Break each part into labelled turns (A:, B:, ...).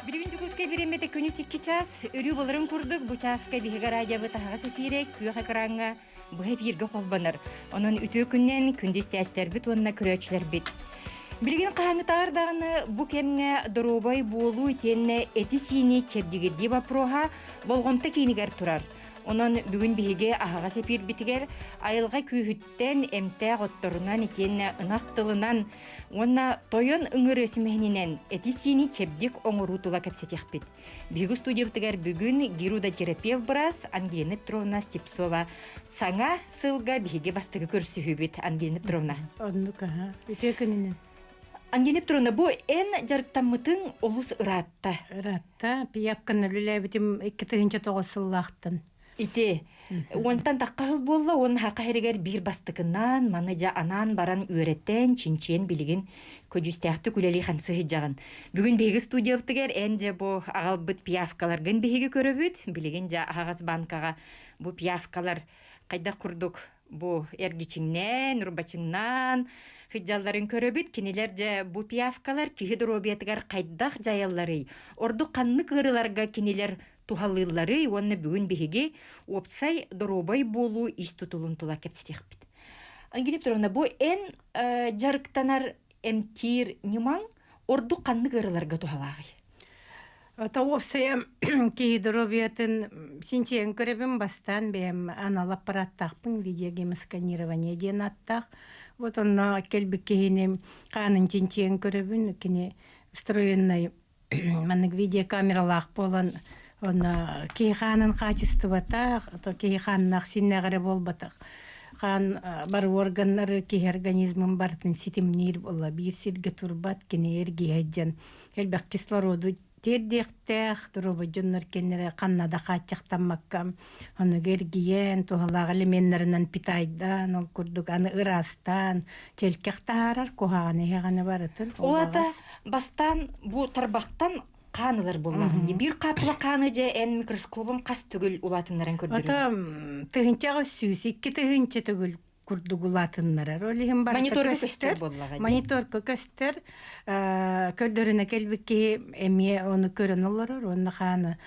A: Билигин Дьокуускай бириэмэтэ күнүс 2 чаас. Өрүү боларын курдук бу чааска биһиги радиобыт аһаҕас эфире күөх экраҥҥа быһа эфиргэ холбонор. Онон үтүө күннэн күндү истээччилэрбит уонна көрөөччүлэрбит. Билигин хаһааҥҥытааҕар даҕаны бу кэмҥэ доруобай буолуу итиэннэ эти-сиини чэбдигирдии боппуруоһа болҕомто киинигэр турар. Онон бүгүн биһиги аһаҕас эфирбитигэр айылҕа күүһүттэн эмтээх отторунан итиэннэ ынах тылынан уонна тойон ыҥырыы сүмэһининэн эти-сиини чэбдик оҥоруу тула кэпсэтиэхпит. Биһиги студиябытыгар бүгүн гирудотерапевт быраас Ангелина Петровна Степцова саҥа сылга биһиги бастакы көрсүһүүбүт Ангелина Петровна.
B: Оннук аха. Үтүө күнүнэн.
A: Ангелина Петровна, бу эн дьарыктаммытыҥ олус ыраатта.
B: Ыраатта. Пиявканы үлэлээбитим 2009 сыллаахтан.
A: Ити уонтан тахха сыл буолла уонна хака иһигэр биир бастакынан маны дьэ анаан баран үөрэтэн, чинчийэн билигин көдьүүстээхтик үлэлии хамсыы сылдьаҕын. Бүгүн биһиги студиябытыгар эн дьэ бу аҕалбыт пиявкаларгын биһиги көрөбүт. Билигин дьэ аһаҕас банкаҕа бу пиявкалар хайдах курдук бу эргичиҥнээн, урбачыҥнаан сылдьалларын көрөбүт. Кинилэр дьэ бу пиявкалар киһи доруобуйатыгар хайдах дьайалларый? Ордук ханнык ыарыыларга кинилэр туһалыылларый уонна бүгүн биһиги уопсай доруобай буолуу ис тутулун тула кэпсэтиэхпит. Ангелина Петровна, бу эн дьарыктанар эмтиир ньымаҥ ордук ханнык ыарыыларга туһалааҕый?
B: Ото уопсайа киһи доруобуйатын синчиэн көрөбүн бастаан бэйэм анал аппараттаахпын видеогемосканирование диэн ааттаах. Вот онно кэлбит киһини хаанын чинчийэн көрөбүн кини встроенный маннык видеокамералаах буолан онно киһи хаанын хаачыстыбата киһи хааннаах синнээх эрэ буолбатах хаан бары органнары киһи организмын барытын ситимниир буолла биир сиргэ турбат кини эргийэ сылдьан элбэх кислороду тиэрдиэхтээх доруобай дьоннор кэннэрэ ханна да хааччахтаммакка Ону эргийэн, туһалаах элеменнэринэн питайдаан, ол курдук аны ыраастаан, чэлкэх таһаарар, куһаҕаны иһэҕинэ барытын.
A: Ол аата бастаан бу тарбахтан хаан ылар буоллаҕын дии. Биир хааппыла хааны дьэ эн микроскобун хас төгүл улаатыннаран көрдөрүҥ?
B: Ото 1802 тыһыынча төгүл курдук улаатыннарар. Ол иһин барыта көстөр. Мониторга көстөр. Көрдөрүнэ кэлбит киһи эмиэ ону көрөн олорор. Уонна хааны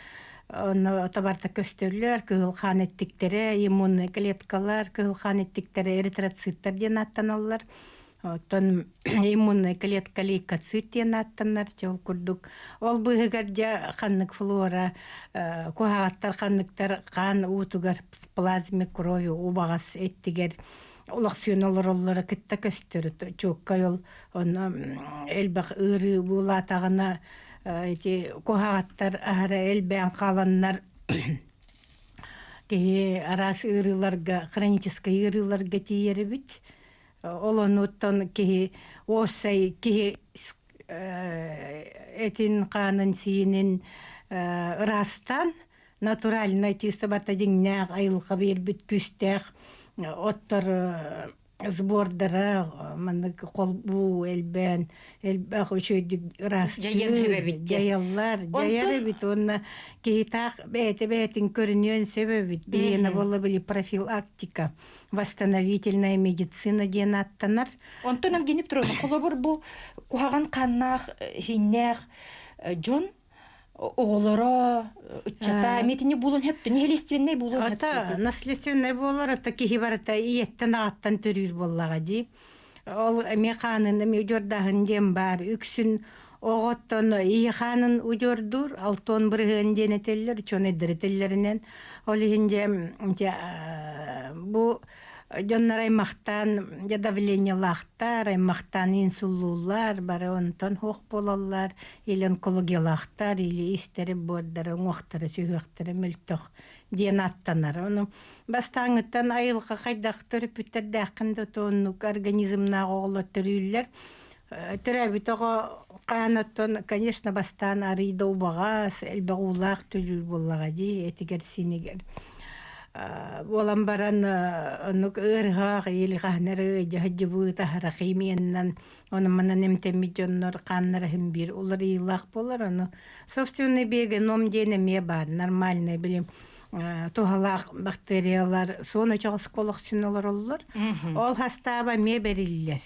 B: онно табарта көстөллөр. Кыһыл хаан эттиктэрэ, иммунные клеткалар, кыһыл хаан эттиктэрэ эритроциттар диэн ааттаналлар. Оттон иммунная клетка лейкоцит диэн ааттанар. Ол курдук ол быыһыгар дьэ ханнык флора куһаҕаттар ханныктар хаан уутугар плазме крови убаҕас эттигэр олохсуйан олороллоро кытта көстөр. Чуоккай ол онно элбэх ыарыы буулаатаҕына ити куһаҕаттар аһара элбээн хааланнар киһи араас ыарыыларга хроническай ыарыыларга тиийэр эбит. Ол оннуттан киһи уопсай киһи этин хаанын сиинин ыраастаан натуральнай чисто барыта дьиҥнээх айылҕа биэрбит күүстээх оттор сбордара маннык холбуу элбээн элбэх үчүгэйдик ыраастыыр дьайаллар дьайар эбит уонна киһи таах бэйэтэ бэйэтин көрүнүөн сөп эбит биһиэнэ буолла били профилактика восстановительная медицина диэн ааттанар.
A: Онтон Евгений Петровна, холобур бу куһаҕан хааннаах, иһиннээх дьон оҕолоро, ыччата метини булун хөптү, нэһилиэстибэннэй булун
B: хөптү. Наследственнай буолар, ата киһи барыта ийэттэн аҕаттан төрүүр буоллаҕа дии. Ол эмиэ хаанын эмиэ удьуордааһын диэн баар. Үксүн оҕоттон ийэ хаанын удьуордуур, алтон бырыһыан диэн этэллэр, учуонайдар этэллэринэн. Ол иһин дьэ бу дьоннор аймахтаан дьэ давлениелаахтар, аймахтаан инсуллууллар, бары онтон суох буолаллар, или онкологиялаахтар, или истэри буордара, уҥуохтара, сүһүөхтэрэ мөлтөх диэн ааттанар. Ону бастааҥҥыттан айылҕа хайдах төрөппүттэрдээххин да оннук организмнаах оҕолор төрүүллэр. Төрөөбүт оҕо хаан оттон, конечно, бастаан арыый да убаҕас, элбэх уулаах төлүүр буоллаҕа дии, этигэр-сиинигэр. Буолан баран оннук ыарыһах или хаһан эрэ ыйдьаһыдьыбыт аһара химиянан онон-манан эмтэммит дьоннор хааннара иһин биир уларыйыылаах буолар. Ону собственный биогеном диэн эмиэ баар, нормальный билим туһалаах бактериялар суон очоҕоско олохсун олороллор. Ол хастааба эмиэ бэриллэр.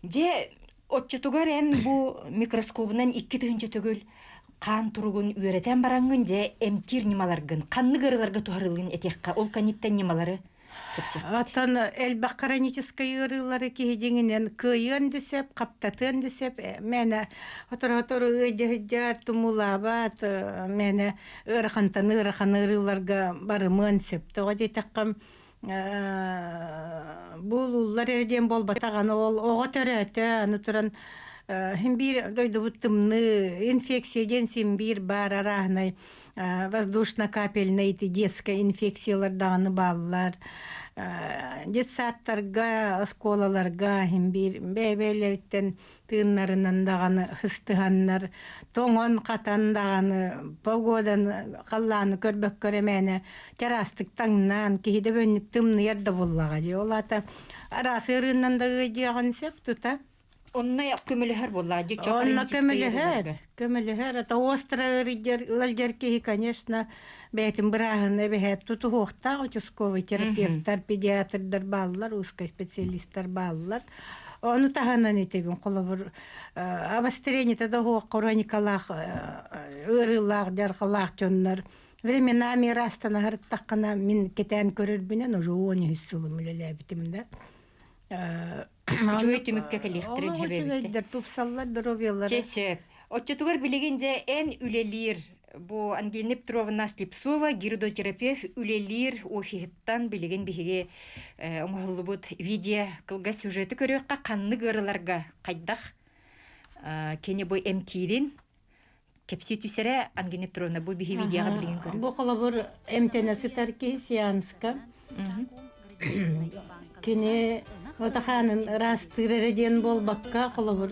A: Дьэ, оччотугар эн бу микроскобунан 2000 төгүл. Хаан туругун үөрэтэн бараҥҥын дьэ эмтиир ньымаларгын ханнык ыарыыларга туһарыллын этиэххэ ол кэнниттэн ньымалары кэпсиэхпит.
B: Оттон элбэх хроническай ыарыылары киһи дьиҥинэн кыайыан да сөп, хаптатыан да сөп. Мээнэ сотору-сотору ыадьаһыдьар, тумуулаабат, мээнэ ыарахантан ыарахан ыарыыларга барымыан сөп. Тоҕо диэтэххэ, буолууллар эрэ диэн буолбатах аны ол оҕо төрөөтө аны туран син биир дойдубут тымныы инфекция диэн син биир баар арааһынай воздушно-капельнай ити детскай инфекциялар даҕаны бааллар детсадтарга оскуолаларга син биир бэйэ-бэйэлэриттэн тыыннарынан даҕаны ыстыһаннар, тоҥон-хатан даҕаны погоданы, халлааны көрбөккө эрэ мээнэ чараастык таҥнаан, киһи да бөннүк тымныйар да буоллаҕа дии. Ол аата араас ыарыынан да ыалдьыаҕын сөп тута.
A: Онно көмөлөһөр буоллаҕа дии.
B: Онно көмөлөһөр, көмөлөһөр. Это остро ыалдьар, ыалдьар киһи, конечно, бэйэтин бырааһын эбэһээт тутуһуохтаах участковый терапевтар, педиатрдар бааллар, узкой специалистар бааллар. Ону таһынан этибин, холобур, обострениета да суох хроникалаах ыарыылаах, дьарҕалаах дьоннор временами ыраастана сырыттаххына мин кэтээн көрөрбүнэн уже 13 сылым үлэлээбитим да.
A: Үчүгэй түмүккэ кэлиэхтэрин
B: Олох үчүгэйдэр, тупсаллар здоровьялара.
A: Чэ сөп. Оччотугар билигин дьэ эн үлэлиир бу Ангелина Петровна Слепцова гирудотерапевт үлэлиир офиһыттан билигин биһиги оҥоһуллубут видео кылгас сюжеты көрүөххэ ханнык ыарыыларга хайдах кини бу эмтиирин кэпсии түсэрэ Ангелина Петровна бу биһи видеоҕа билигин көрү.
B: Бу холобур эмтэнэ сытар киһи сеанска Кини отахаанын ыраастыыр эрэ диэн буолбакка, холобур,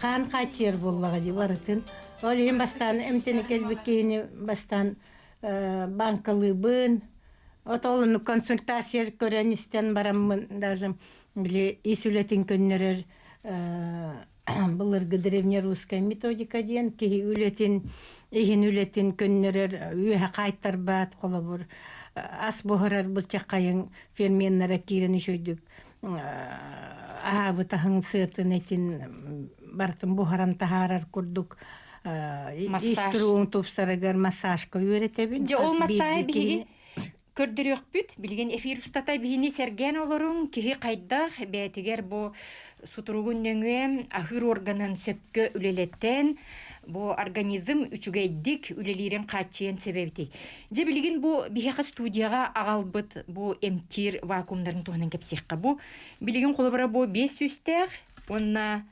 B: хаан хааччыйар буоллаҕа дии барытын. Ол иһин бастаан эмтэни кэлбит киһини бастаан бааҥкалыыбын, отолунук консультация көрөн истэн бараммын даже били ис үлэтин көннөрөр былыргы древнерусская методика диэн киһи үлэтин иһин үлэтин көннөрөр үөһэ хаайтарбат холобур ас буһарар былчаххайын ферменнара киирэн үчүгэйдик аһаабыт аһыҥ сыатын этин барытын буһаран таһаарар курдук ис туругуҥ тупсарыгар массажка үөрэтэбин.
A: Дьэ ол массааһы биһиги көрдөрүөхпүт. Билигин эфир устата биһини сэргээн олоруҥ, киһи хайдах бэйэтигэр бу сутуругун нөҥүө аһыыр органын сөпкө үлэлэтэн, бу организм үчүгэйдик үлэлиирин хааччыйан сэбэбитий. Дьэ билигин бу биһиэхэ студияҕа аҕалбыт бу эмтиир вакуумнарын туһунан кэпсиэххэ. Бу билигин холобура бу биэс сүүстээх уонна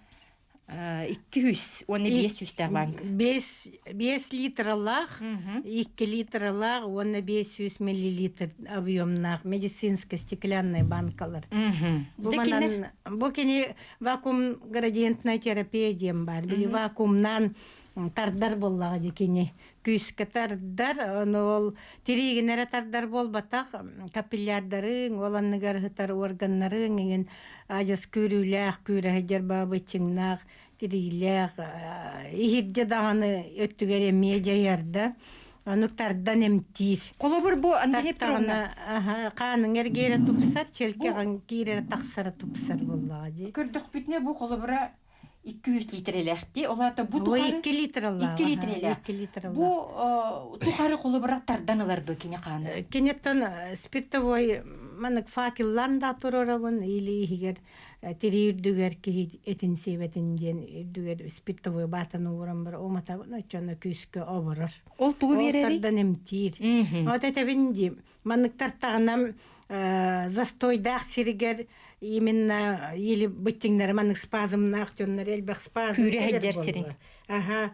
A: 200 уонна 500-тээх банк.
B: 5 литралаах, 2 литралаах уонна 500 миллилитр объемнаах медицинская стеклянная банкалар. Бу манан бу кини вакуум градиентная терапия диэн бар. Били вакуумнан тардар буоллаҕа дии кини. Күүскэ тардар, ону ол тириигин эрэ тардар буолбатах, капиллярдарыҥ, ол анныгар сытар органнарыҥ иҥин адьас күүрүүлээх, күүрэһидьэр баабыччыҥнаах, тириилээх, иһирдьэ даҕаны өттүгэр эмиэ дьайар да, ону тардан эмтиир.
A: Холобур бу Антония Петровна
B: хааныҥ эргиэрэ тупсар, чэлкэҕиҥ киирэрэ тахсара тупсар буоллаҕа дии.
A: Көрдөхпүтүнэ бу холобура 200 литрэлээхти. Ол аата бу тухары
B: 2 литралаах.
A: 2 литрэлээх.
B: 2 литралаах.
A: Бу тухары холобура тардан ылар бу кини хааны.
B: Киниттэн спиртовой манык факеллан да туруорабын или иһигэр тирии үрдүгэр киһи этин сиэбэтин диэн үрдүгэр спиртовой баатаны ууран бар уматабын оччоно күүскэ оборор.
A: Ол тугу биэрэрий?
B: Ол тардан эмтиир. Вот этэбин дии Манныктар таҕынам застойдаах сиригэр именно или быттиҥнары маннык спазмнаах дьоннор элбэх спазм
A: Күүрэ сылдьар сирин.
B: Аха.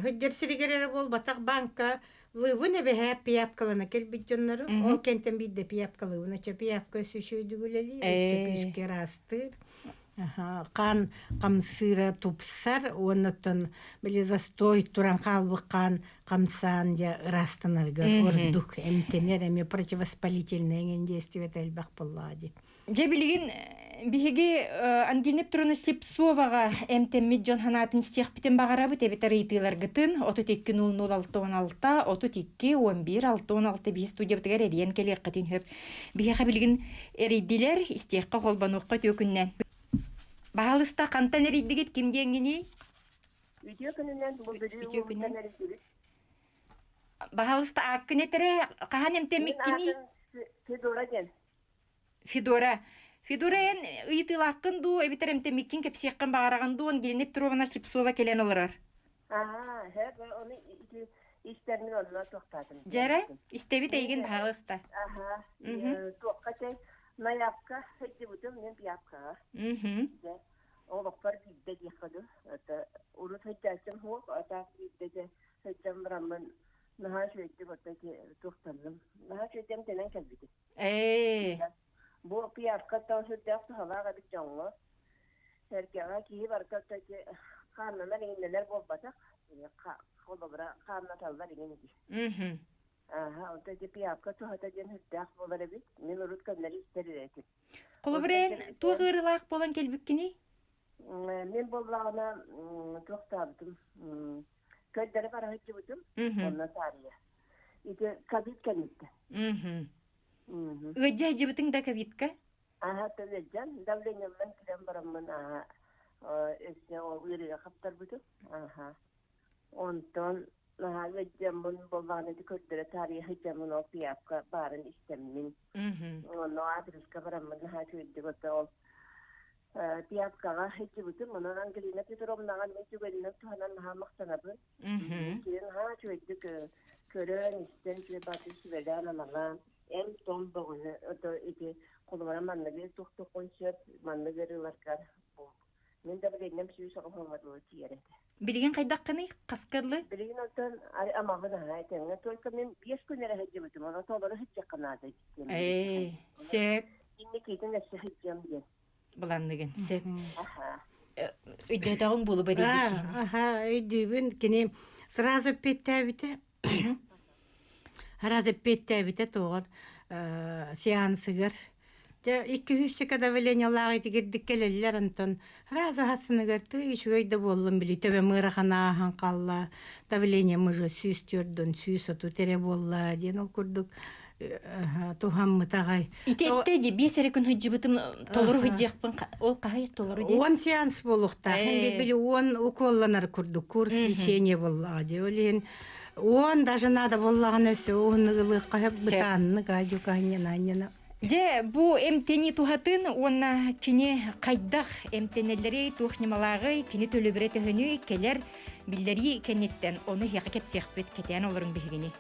B: Сылдьар сиригэр эрэ буолбатах банка лыыбын эбэһээ пиявкалана кэлбит дьоннору. Ол кэнтэн биирдэ пиявкалыыбын. Ача пиявка өссө үчүгэйдик үлэлиир, өссө күүскэ ыраастыыр. Хаан хамсыыра тупсар уонна оттон били застой туран хаалбыт хаан хамсаан дьэ ыраастанарыгар ордук эмтэнэр эмиэ противовоспалительное эҥин действиета элбэх буоллаҕа дии.
A: Дьэ билигин биһиги Ангелина Петровна Слепцоваҕа эмтэммит дьон санаатын истиэхпитин баҕарабыт эбэтэр ыйытыыларгытын 32 00 616 32 11 616 биһи студиябытыгар эрийэн кэлиэххитин сөп. Биһиэхэ билигин эрийдилэр, истиэххэ холбонуохха үтүө күннэн. Баһаалыста хантан эрийдигит ким диэҥҥиний?
C: Үтүө күнүнэн бу Бүлүү
A: Үтүө күнүн.
C: улууһуттан эрийдибит.
A: Баһалыста ааккын этэрэ хаһан
C: Мин
A: эмтэммиккиний?
C: аатым Федора диэн.
A: Федора. Федора эн ыйытыылааххын дуу, эбэтэр эмтэммиккин кэпсиэххин баҕараҕын дуу, Ангелина Петровна Слепцова кэлэн олорор.
C: Аһаа, һэ, ону ити истэрмин онно туохтаатым
A: Дьэрэ,
C: диэбитим.
A: истэбит
C: Мин
A: эйигин баһаалыста.
C: аһаа,
A: Мгм.
C: туохха чэй Найапка сылдьыбытым, мин пиапкаҕа.
A: Мгм.
C: Дьэ, олохпор биирдэ диэххэ дуу. Это урут сылдьааччым суох, а так биирдэ дьэ сылдьан бараммын наһаа үчүгэйдик отто ити туохтанным. Наһаа үчүгэйдик эмтэнэн кэлбитим.
A: Ээ.
C: Бу пиапка сүрдээх туһалаах эбит дьоҥҥо. Сэргэҕэ киһи барыта ити хааннанар иҥнэлэр буолбатах. Холобура, хааннаталлар иҥин дии.
A: Мгм.
C: Ааһа, онто ити пиапка туһата диэн сүрдээх буолар эбит. Мин урут көннөрү истэр эрэ этим.
A: Холобура,
C: Онтон
A: эн туох
C: кэлбитэ
A: ыарыылаах буолан кэлбиккиний?
C: Мин буоллаҕына туохтаабытым, көрдөрө бара сылдьыбытым,
A: Мгм.
C: онно таарыйа. Ити ковид кэнниттэн.
A: Мгм.
C: Мгм.
A: Ыалдьа сылдьыбытыҥ да ковидка?
C: Аһа ыалдьан, давлениеммын кирэн бараммын аһа өссө ол ыарыыга хаптарбытым. Аха. Онтон наһаа ыалдьаммын буоллаҕына ити көрдөрө таарыйа сылдьаммын ол пиапка баарын истэммин.
A: Мгм.
C: Онно аадырыска бараммын наһаа үчүгэйдик ото ол пиапкаҕа сылдьыбытым. Онон Ангелина Петровнаҕа мин түгэнинэн туһанан наһаа махтанабын.
A: Мгм.
C: Кини наһаа үчүгэйдик көрөн, истэн, үчүгэй баҕайытык сүбэлээн-амалаан, эм-том бөҕөнү ото ити холобура манныгы туохтуоххун сөп, маннык ыарыыларгар бу мин да билинним 180 дылы тиийэр этэ.
A: Билигин хайдаххыный? Хаска дылы?
C: Билигин онтон амабын аһаа этэҥҥэ только мин 5 күн эрэ сылдьыбытым, онон толору сылдьыахха наада диэн
A: Ээ, сөп.
C: Инникитин өссө сылдьыам диэн.
A: Быланныгын, сөп.
C: Аха.
A: Өйдөөтөҕүҥ буолуба диэбит киһини.
B: Аха, өйдүүбүн. Кини сразу эппиэттээбитэ. Сразу эппиэттээбитэ туоҕар сеансыгар. Дьэ, 200 давлениелаах итигирдик кэлэллэр онтон сразу хасыныгар тыы үчүгэй да буоллун били төбөм ыарахан ааһан хаалла давлением уже 104 130 эрэ буолла диэн ол курдук туһаммыт аҕай.
A: Ити этте ди биэс эрэ күн сылдьыбытым толору сылдьыахпын ол хаһай толору диэн?
B: 10 сеанс буолуохтаах. Хин били 10 уколланар курдук курс лечения буоллаҕа дии. Ол иһин 10 даже надо буоллаҕына өссө уһуннугылыахха сөп бытааннык адьукаһынньана
A: Дьэ, бу эмтэнии туһатын уонна кини хайдах эмтэнэллэрий, туох ньымалааҕый, кини төлөбүрэ төһөнүй кэлэр биллэрии кэнниттэн ону эһиэхэ кэпсиэхпит, кэтээн олоруҥ биһигини.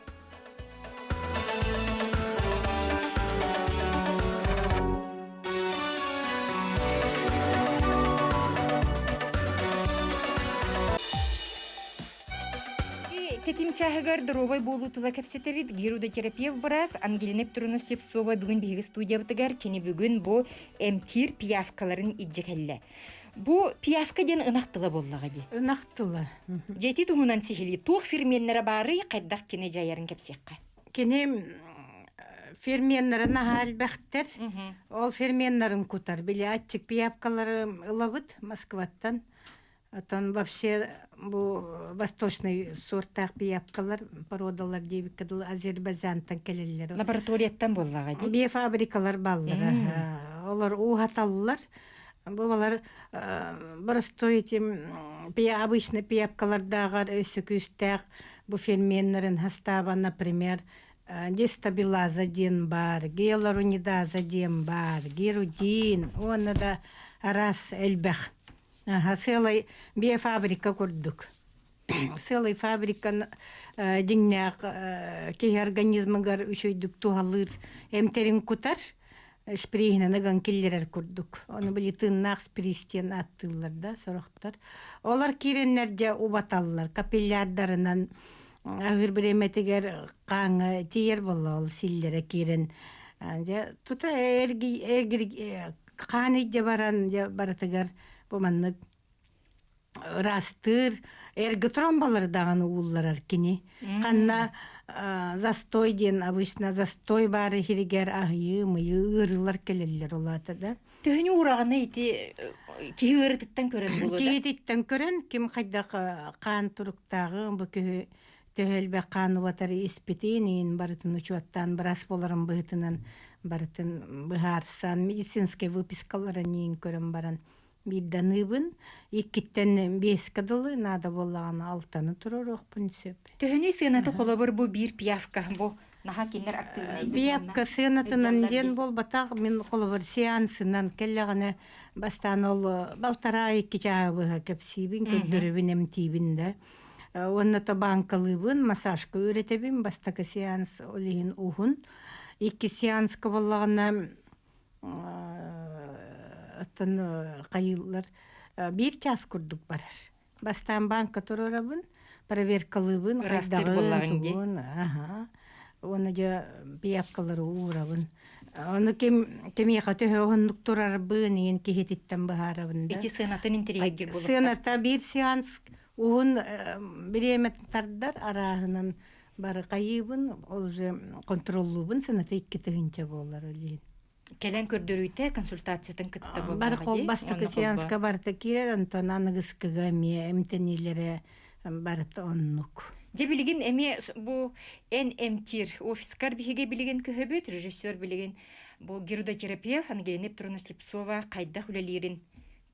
A: Тэтим чааһыгар доруобай буолуу тула кэпсэтэбит. Гирудотерапевт быраас Ангелина Петровна Слепцова бүгүн биһиги студиябытыгар кини бүгүн бу эмтиир пиявкаларын илдьэ кэллэ. Бу пиявка диэн ынах тыла буоллаҕа дии.
B: Ынах тыла.
A: Дьэти туһунан сиһилии туох ферменнэрэ баарый, хайдах кини дьайарын кэпсиэххэ.
B: Кини ферменнэрэ наһаа элбэхтэр. Ол ферменнэрин кутар. Били аччык пиявкалары ылабыт Москваттан. Оттон вообще бу восточный сортаах пиявкалар, породалар диэбиккэ дылы Азербайджантан кэлэллэр.
A: Лабораторияттан буоллаҕа дии.
B: Биофабрикалар бааллара. Олор ууһаталлар. Бу балар боростуой этим обычно пиявкалардааҕар өссө күүстээх бу ферменнэрин хастааба, например, дестабилаза диэн баар, гиалуронидаза диэн баар, гирудин уонна да араас элбэх. Сыалай биофабрика курдук. Сыалай фабрика дьиҥнээх киһи организмыгар үчүгдүк туһалыыр эмтэрин кутар, шприһинэн ыган киллэрэр курдук. Ону били тыыннаах шприц диэн ааттыыллар да сорохтор. Олор киирэннэр дьэ убаталлар, капиллярдарынан аһыыр бириэмэтигэр хааҥҥа тиийэр буолла ол силлэрэ киирэн дьэ тута хаан илдьэ баран дьэ барытыгар бу маннык ыраастыыр эрготромбалары даҕаны уулларар кини ханна застой диэн обычно застой баары иһиригэр аһыйыы мыйыы ыарыылар кэлэллэр улаата да
A: Төһөнү уураҕына ити киһи ыарытыттан көрөн буолуо да
B: киһититтэн көрөн ким хайдах хаан туруктааҕын бу киһи төһө элбэх хаан убатары испитин иин барытын учуоттаан быраас буоларын быһыытынан барытын быһаарсан медицинскэй выпискаларын иин көрөн баран. Биирдэ аныыбын, иккиттэн биэскэ дылы наада буоллаҕына алтаны туруоруохпун сөп.
A: Төһөнүй сыаната холобур бу биир пиявка бу наһаа кинилэр актыыбынайдык
B: Пиявка сыанатынан диэн буолбатах, мин холобур сеансынан кэллэҕинэ бастаан ол балтараа икки чааһы быһа кэпсиибин, көрдөрөбүн, эмтиибин да. Уонна то бааҥкалыыбын, массажка үөрэтэбин, бастакы сеанс ол иһин уһун. Икки сеанска буоллаҕына оттон хайыыллар биир чаас курдук барар. Бастаан бааҥка туруорабын, проверкалыыбын,
A: Ырастыыр
B: хайдаҕын,
A: буоллаҕыҥ дии.
B: тугун, аһа. Уонна дьэ пиявкалары уурабын. Ону ким кимиэхэ төһө уһуннук турарбын иин киһититтэн быһаарабын да.
A: Ити сыанатын интэриэһиргиир буолуохтаах.
B: Сыаната биир сеанс уһун бириэмэ тардар арааһынан бары хайыыбын, ол же контроллуубун сыаната 2000 буолар ол иһин.
A: Кэлэн көрдөрүүтэ консультациятын кытта
B: Бары
A: буоллаҕа
B: хол
A: дии.
B: бастакы
A: Уонна холбоо.
B: сеанска барыта киирэр, онтон аныгыскыга эмиэ эмтэниилэрэ барыта оннук.
A: Дьэ билигин эмиэ бу эн эмтиир офискар биһиги билигин көһөбүт, режиссер билигин бу гирудотерапевт Ангелина Петровна Слепцова хайдах үлэлиирин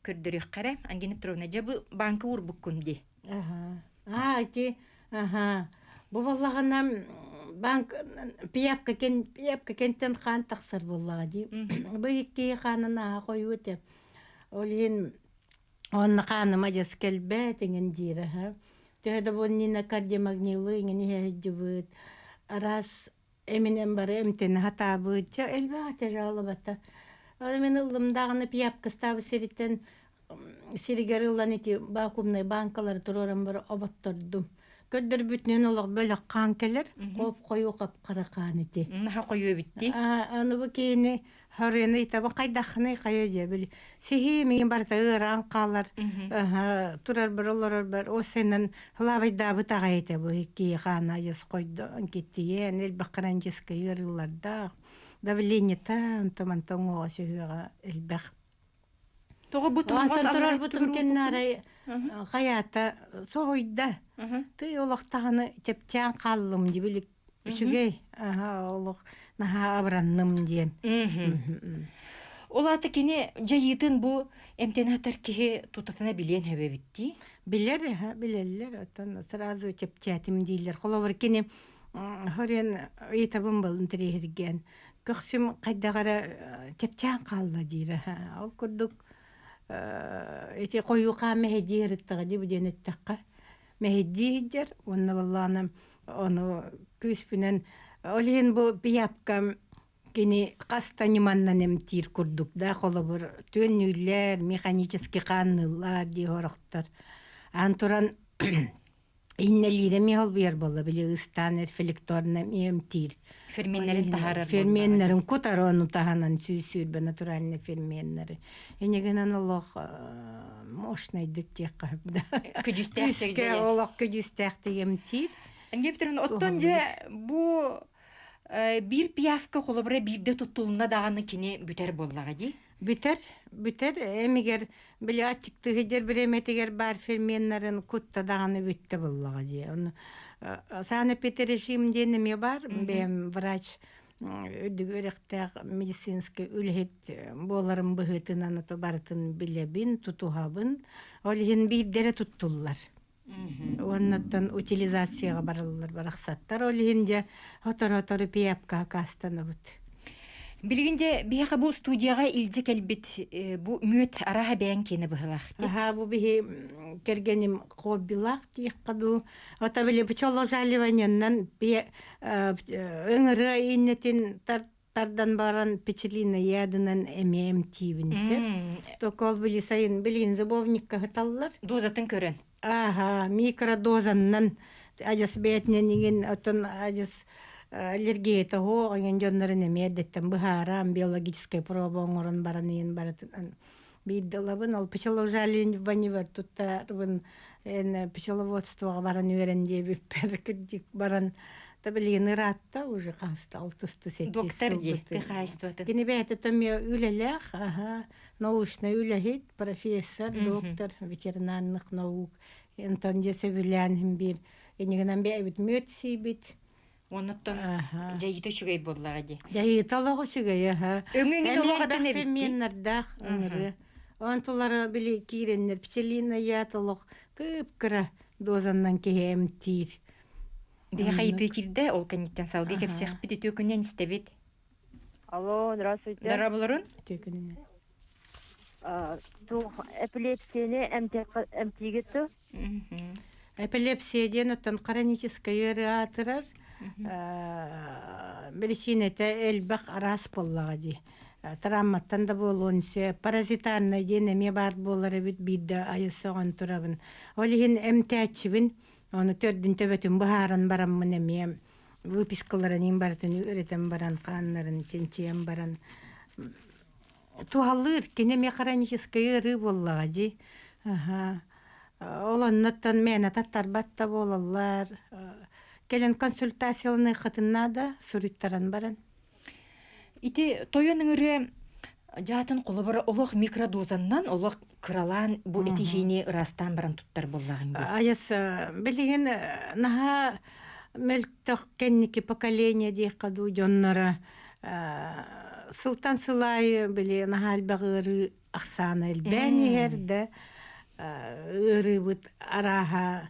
A: көрдөрүөххэ эрэ. Ангелина Петровна, дьэ бу банка уурбуккун дии.
B: Аха. Аа, ити, аха. Бу буоллаҕына банк пиявка кен пиявка кентэн хаан тахсар буоллаҕа дии. Бу икки хаанын ааһа хойуу этэ. Ол иһин Уонна хааным адьас кэлбэт иҥин диирэ аһа. Төһө да буолнина кардиомагнилы иҥин иһэ сылдьыбыт, араас эминэн бары эмтэнэ сатаабыт. Чэ, элбэх этэ жалобата. Ол мин ыллым даҕаны пиявкастаабыт сириттэн сиригэр ылан ити вакуумнай бааҥкалары туруоран бары оботтордум. Көрдөрбүтүнэн олох бөлөх хаан кэлэр, хоп хойуу хап-хара хаан ити.
A: Наһаа хойуу эбит дии.
B: Аны бу киһини Харыйаны ыйтабын хайдаххыный хайа дьэ били сиһии миин барыта ыараан хаалар турарбар олорорбар ол сенен һылаабайдаабыт аҕай этэ бу киһи хаана айас хойдо киттийэн элбэх хранческа ыарыылардаах давлениета онто-манта уҥуоҕа сүһүөҕэ элбэх
A: Тоҕо бу
B: Онтон турарбытым кэннэ арай хайаата соһуйда тый олохтаҕыны чэпчээн хааллым дии Үчүгэй, аһа, олох наһаа абыранным диэн.
A: Ол аата кини дьайыытын бу эмтэнэ сытар киһи тутатына билиэн сөп эбит дии.
B: Билэр, аһа, билэллэр. Оттон сразу чэпчээтим дииллэр. Холобур, кини хорен ыйытабын был интэриэһиргээн. Көхсүм хайдах эрэ чэпчээн хаалла диир. Аһа. Ол курдук ити хойуу хаан мэһэйдии сырыттаҕа дии бу диэн эттэххэ. Мэһэйдии сылдьар уонна баллаана Ону күүспүнэн ол иһин бу пиявкам кини хас да ньыманнан эмтиир курдук да холобур түөннүүллэр, механически хаанныыллар дии сорохтор. Аан туран иннэлиирэ эмиэ холбуйар буолла били ыстаан рефлекторно эмиэ эмтиир.
A: Ферменнэрин таһаарар
B: Ферменнэрин кутар ону таһынан сүүс-сүүрбэ натуральный ферменнэри. Инигинэн олох мощнайдык диэххэ сөп да.
A: Көдьүүстээх
B: Күүскэ олох көдьүүстээхтик эмтиир.
A: Ангелина оттон дьэ бу биир пиявка холобура биирдэ туттулунна даҕаны кини бүтэр буоллаҕа дии.
B: Бүтэр, бүтэр. Эмигэр били аччыктыһыдьар бириэмэтигэр баар ферменнэрин кутта даҕаны бүттэ буоллаҕа дии. Ону санэпидрежим диэн эмиэ баар. Бэйэм врач үрдүк үөрэхтээх медицинскэй үлэһит буоларым быһыытынан ото барытын билэбин, тутуһабын. Ол иһин биирдэрэ туттуллар. Уоннаттан утилизацияҕа бараллар барахсаттар. Ол иһин дьэ сотору-сотору пиапка акаастанабыт.
A: Билигин дьэ биһиэхэ бу студияҕа илдьэ кэлбит бу мүөт арааһа бэйэҥ киэнэ быһылаах дии.
B: Аһаа бу биһи кэргэним хоббилаах диэххэ дуу. Ото били пчеложаливаненнан ыҥырыа иннэтин тардан баран печелина ядынан эмиэ эмтиибин сөп. Только ол били сайын билигин зубовникка сыталлар.
A: Дозатын көрөн.
B: Ааха, микродозаннан адьас бэйэтинэн иҥин оттон адьас аллергията суох иҥин дьоннорун эмиэ эрдэттэн быһааран биологическай проба оҥорон баран иһин барытын биирдэ ылабын ол пчеловжаливанивар туттарбын эн пчеловодствоҕа баран үөрэн диэбиппэр кырдьык баран та билигин ыраатта уже хаста алтысту сэттис
A: Доктор дии ты хаайствотын.
B: Кини бэйэтэ томио үлэлээх, аха, научнай үлэһит, профессор, доктор ветеринарных наук. Онтон дьэ сөбүлээн биир иннигинэн бэйэбит мүөт сиибит.
A: Оннуттан дьайыыта үчүгэй буоллаҕа дии.
B: Дьайыыта олох үчүгэй, аха.
A: Өҥөҥүн
B: Эмиэ
A: олох атын
B: элбэх
A: эбит дии.
B: ферменнэрдээх ыҥырыы. Онтулара били киирэннэр пчелина яд олох кып-кыра дозаннан киһи эмтиир.
A: Биһиэхэ
B: Оннук.
A: ыйытыы киирдэ, ол кэнниттэн салгыы
B: Аха.
A: кэпсиэхпит үтүө күнүнэн истэбит.
D: Алло, здравствуйте.
A: Дорооболорун.
B: Үтүө күнүнэн.
D: Туох эпилепсияны эмтиигит дуо?
B: Эпилепсия диэн оттон хроническай ыарыы аатырар. Биричиинэтэ элбэх араас буоллаҕа дии. Травматтан да буолуон сөп. Паразитарнай диэн эмиэ баар буолар эбит биирдэ айы сөҕөн турабын. Ол иһин эмтээччибин. Ону төрдүн төбөтүн быһааран бараммын эмиэ выпискаларын иин барытын үөрэтэн баран, хааннарын чинчийэн баран туһалыыр. Кини эмиэ хроническай ыарыы буоллаҕа дии. Аһа. Ол оннуттан мээнэ таттарбат да буолаллар. Кэлин консультацияланыаххытын наада, суруйтаран баран.
A: Ити тойон ыҥырыа дьаатын холобура олох микродозаннан олох кыралаан бу этиһиини ыраастаан баран туттар буоллаҕыҥ дии.
B: Айас билигин наһаа мөлтөх кэнники поколение диэххэ дуу дьонноро сылтан сыл аайы били наһаа элбэх ыарыы ахсаана элбээн иһэр да ыарыыбыт арааһа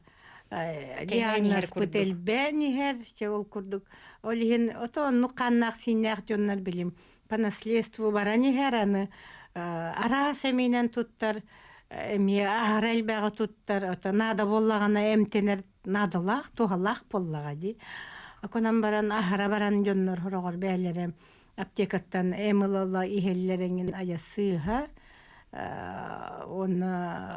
B: диагнозпыт элбээн иһэр чэ ол курдук ол иһин ото оннук хааннаах сииннээх дьоннор билим по наследству баран иһэр аны араас эмиинэн туттар эмиэ аһара элбэҕи туттар ото наада буоллаҕына эмтэнэр наадалаах туһалаах буоллаҕа дии окунан баран аһара баран дьоннор хороҕор бээлэрэ аптекаттан эм ыла иһэллэр эҥин айа сыыһа уонна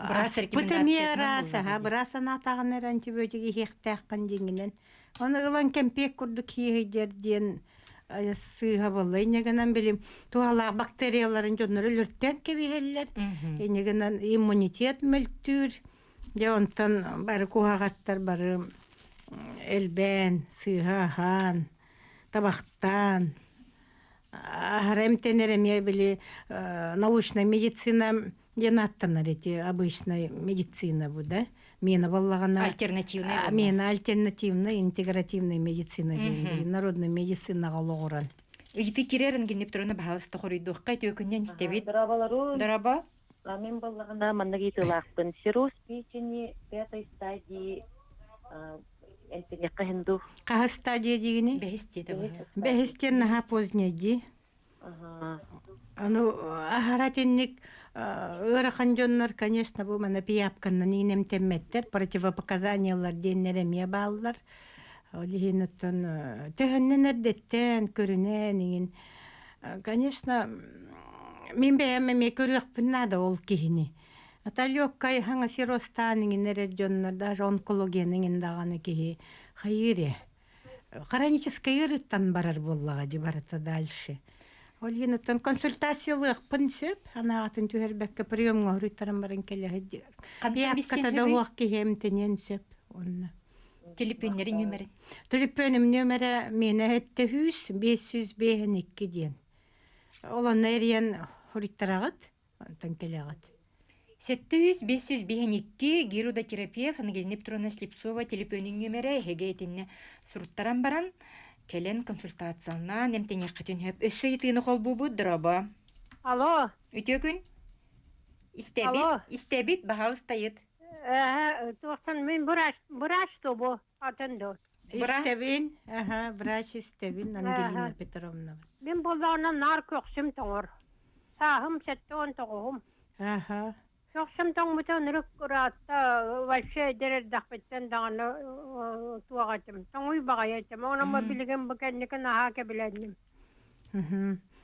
A: Быраас
B: аспыт эмиэ
A: рекомендациятынан
B: араас
A: буоллаҕа
B: аһа
A: дии.
B: быраас санаатаҕына эрэ антибиотик иһиэхтээххин диэҥинэн ону ылан кэмпиэк курдук иһийдэр диэн сыыһа буолла инньэ гынан билим туһалаах бактерияларын дьоннор өлөртөөн кэбиһэллэр инньэ гынан иммунитет мөлтүүр дьэ онтон бары куһаҕаттар бары элбээн сыыһа аһаан табахтаан аһара эмтэнэр эмиэ били научная медицина диэн ааттанар эти обычная медицина бу да мена буоллаҕына
A: Альтернативная
B: мена альтернативная интегративная медицина диэн били народная медицинаҕа олоҕуран
A: Ыйытыы киирэр Ангелина Петровна баһаалыста хоруйдуохха үтүө истэбит.
D: Дорооболорун.
A: Дорообо.
D: Мин буоллаҕына маннык ыйытыылаахпын. Цирроз печени пятой стадии эмтэниэххэ иһин дуу?
B: Хаһыс стадия диигини?
A: Бэһис диэтэ быһа.
B: Бэһис диэн наһаа поздняя дии. Аны аһара итинник ыарахан дьоннор, конечно, бу мана пиявканнан иинэмтэммэттэр, противопоказаниялар диэннэр эмиэ бааллар. Ол иһин оттон төһөннөн эрдэттэн көрүнэн иҥин конечно, мин бэйэм эмиэ көрүөхпүн наада ол киһини. Аталёккай хаҥа сиростаан иҥин эрэр дьоннор даже онкологияны иҥин даҕаны киһи хайыыр ээ. Хроническай ыарыыттан барар буоллаҕа дии барыта дальше. Ол иһин оттон консультациялыахпын сөп, анаатын түһэрбэккэ приемҥа хоруйтаран баран кэлэ сылдьар. Пиапката да уох киһи эмтэниэн сөп онно.
A: Төлөпүөннэрин нүөмэрин?
B: Төлөпүөнүм нүөмэрэ миэнэ 700 552 диэн. Ол онно эрийэн хоруйтараҕыт, онтон кэлэҕит.
A: 700 552 гирудотерапевт Ангелина Петровна Слепцова телефонун нүөмэрэ эһиги итиннэ суруттаран баран кэлэн консультациялаан эмтэниэххитин сөп. Өссө ыйытыыны холбуубут, дорообо.
E: Алло.
A: Үтүө күн. Истэбит,
E: Алло.
A: истэбит, баһаалыстайыт.
E: Туохтан мин врач, врач тобу, атын до.
B: Истэбин, аха, врач истэбин Ангелина Петровна.
E: Мин буоллаҕына наар көхсүм тоҥор. Сааһым 79-ум.
B: Аха.
E: Көхсүм тоҥмута ынырык ыраатта вообще эдэр эрдэхпиттэн даҕаны туох этим, тоҥуй баҕайы этим. Онон билигин бу кэнники наһаа кэбилэнним.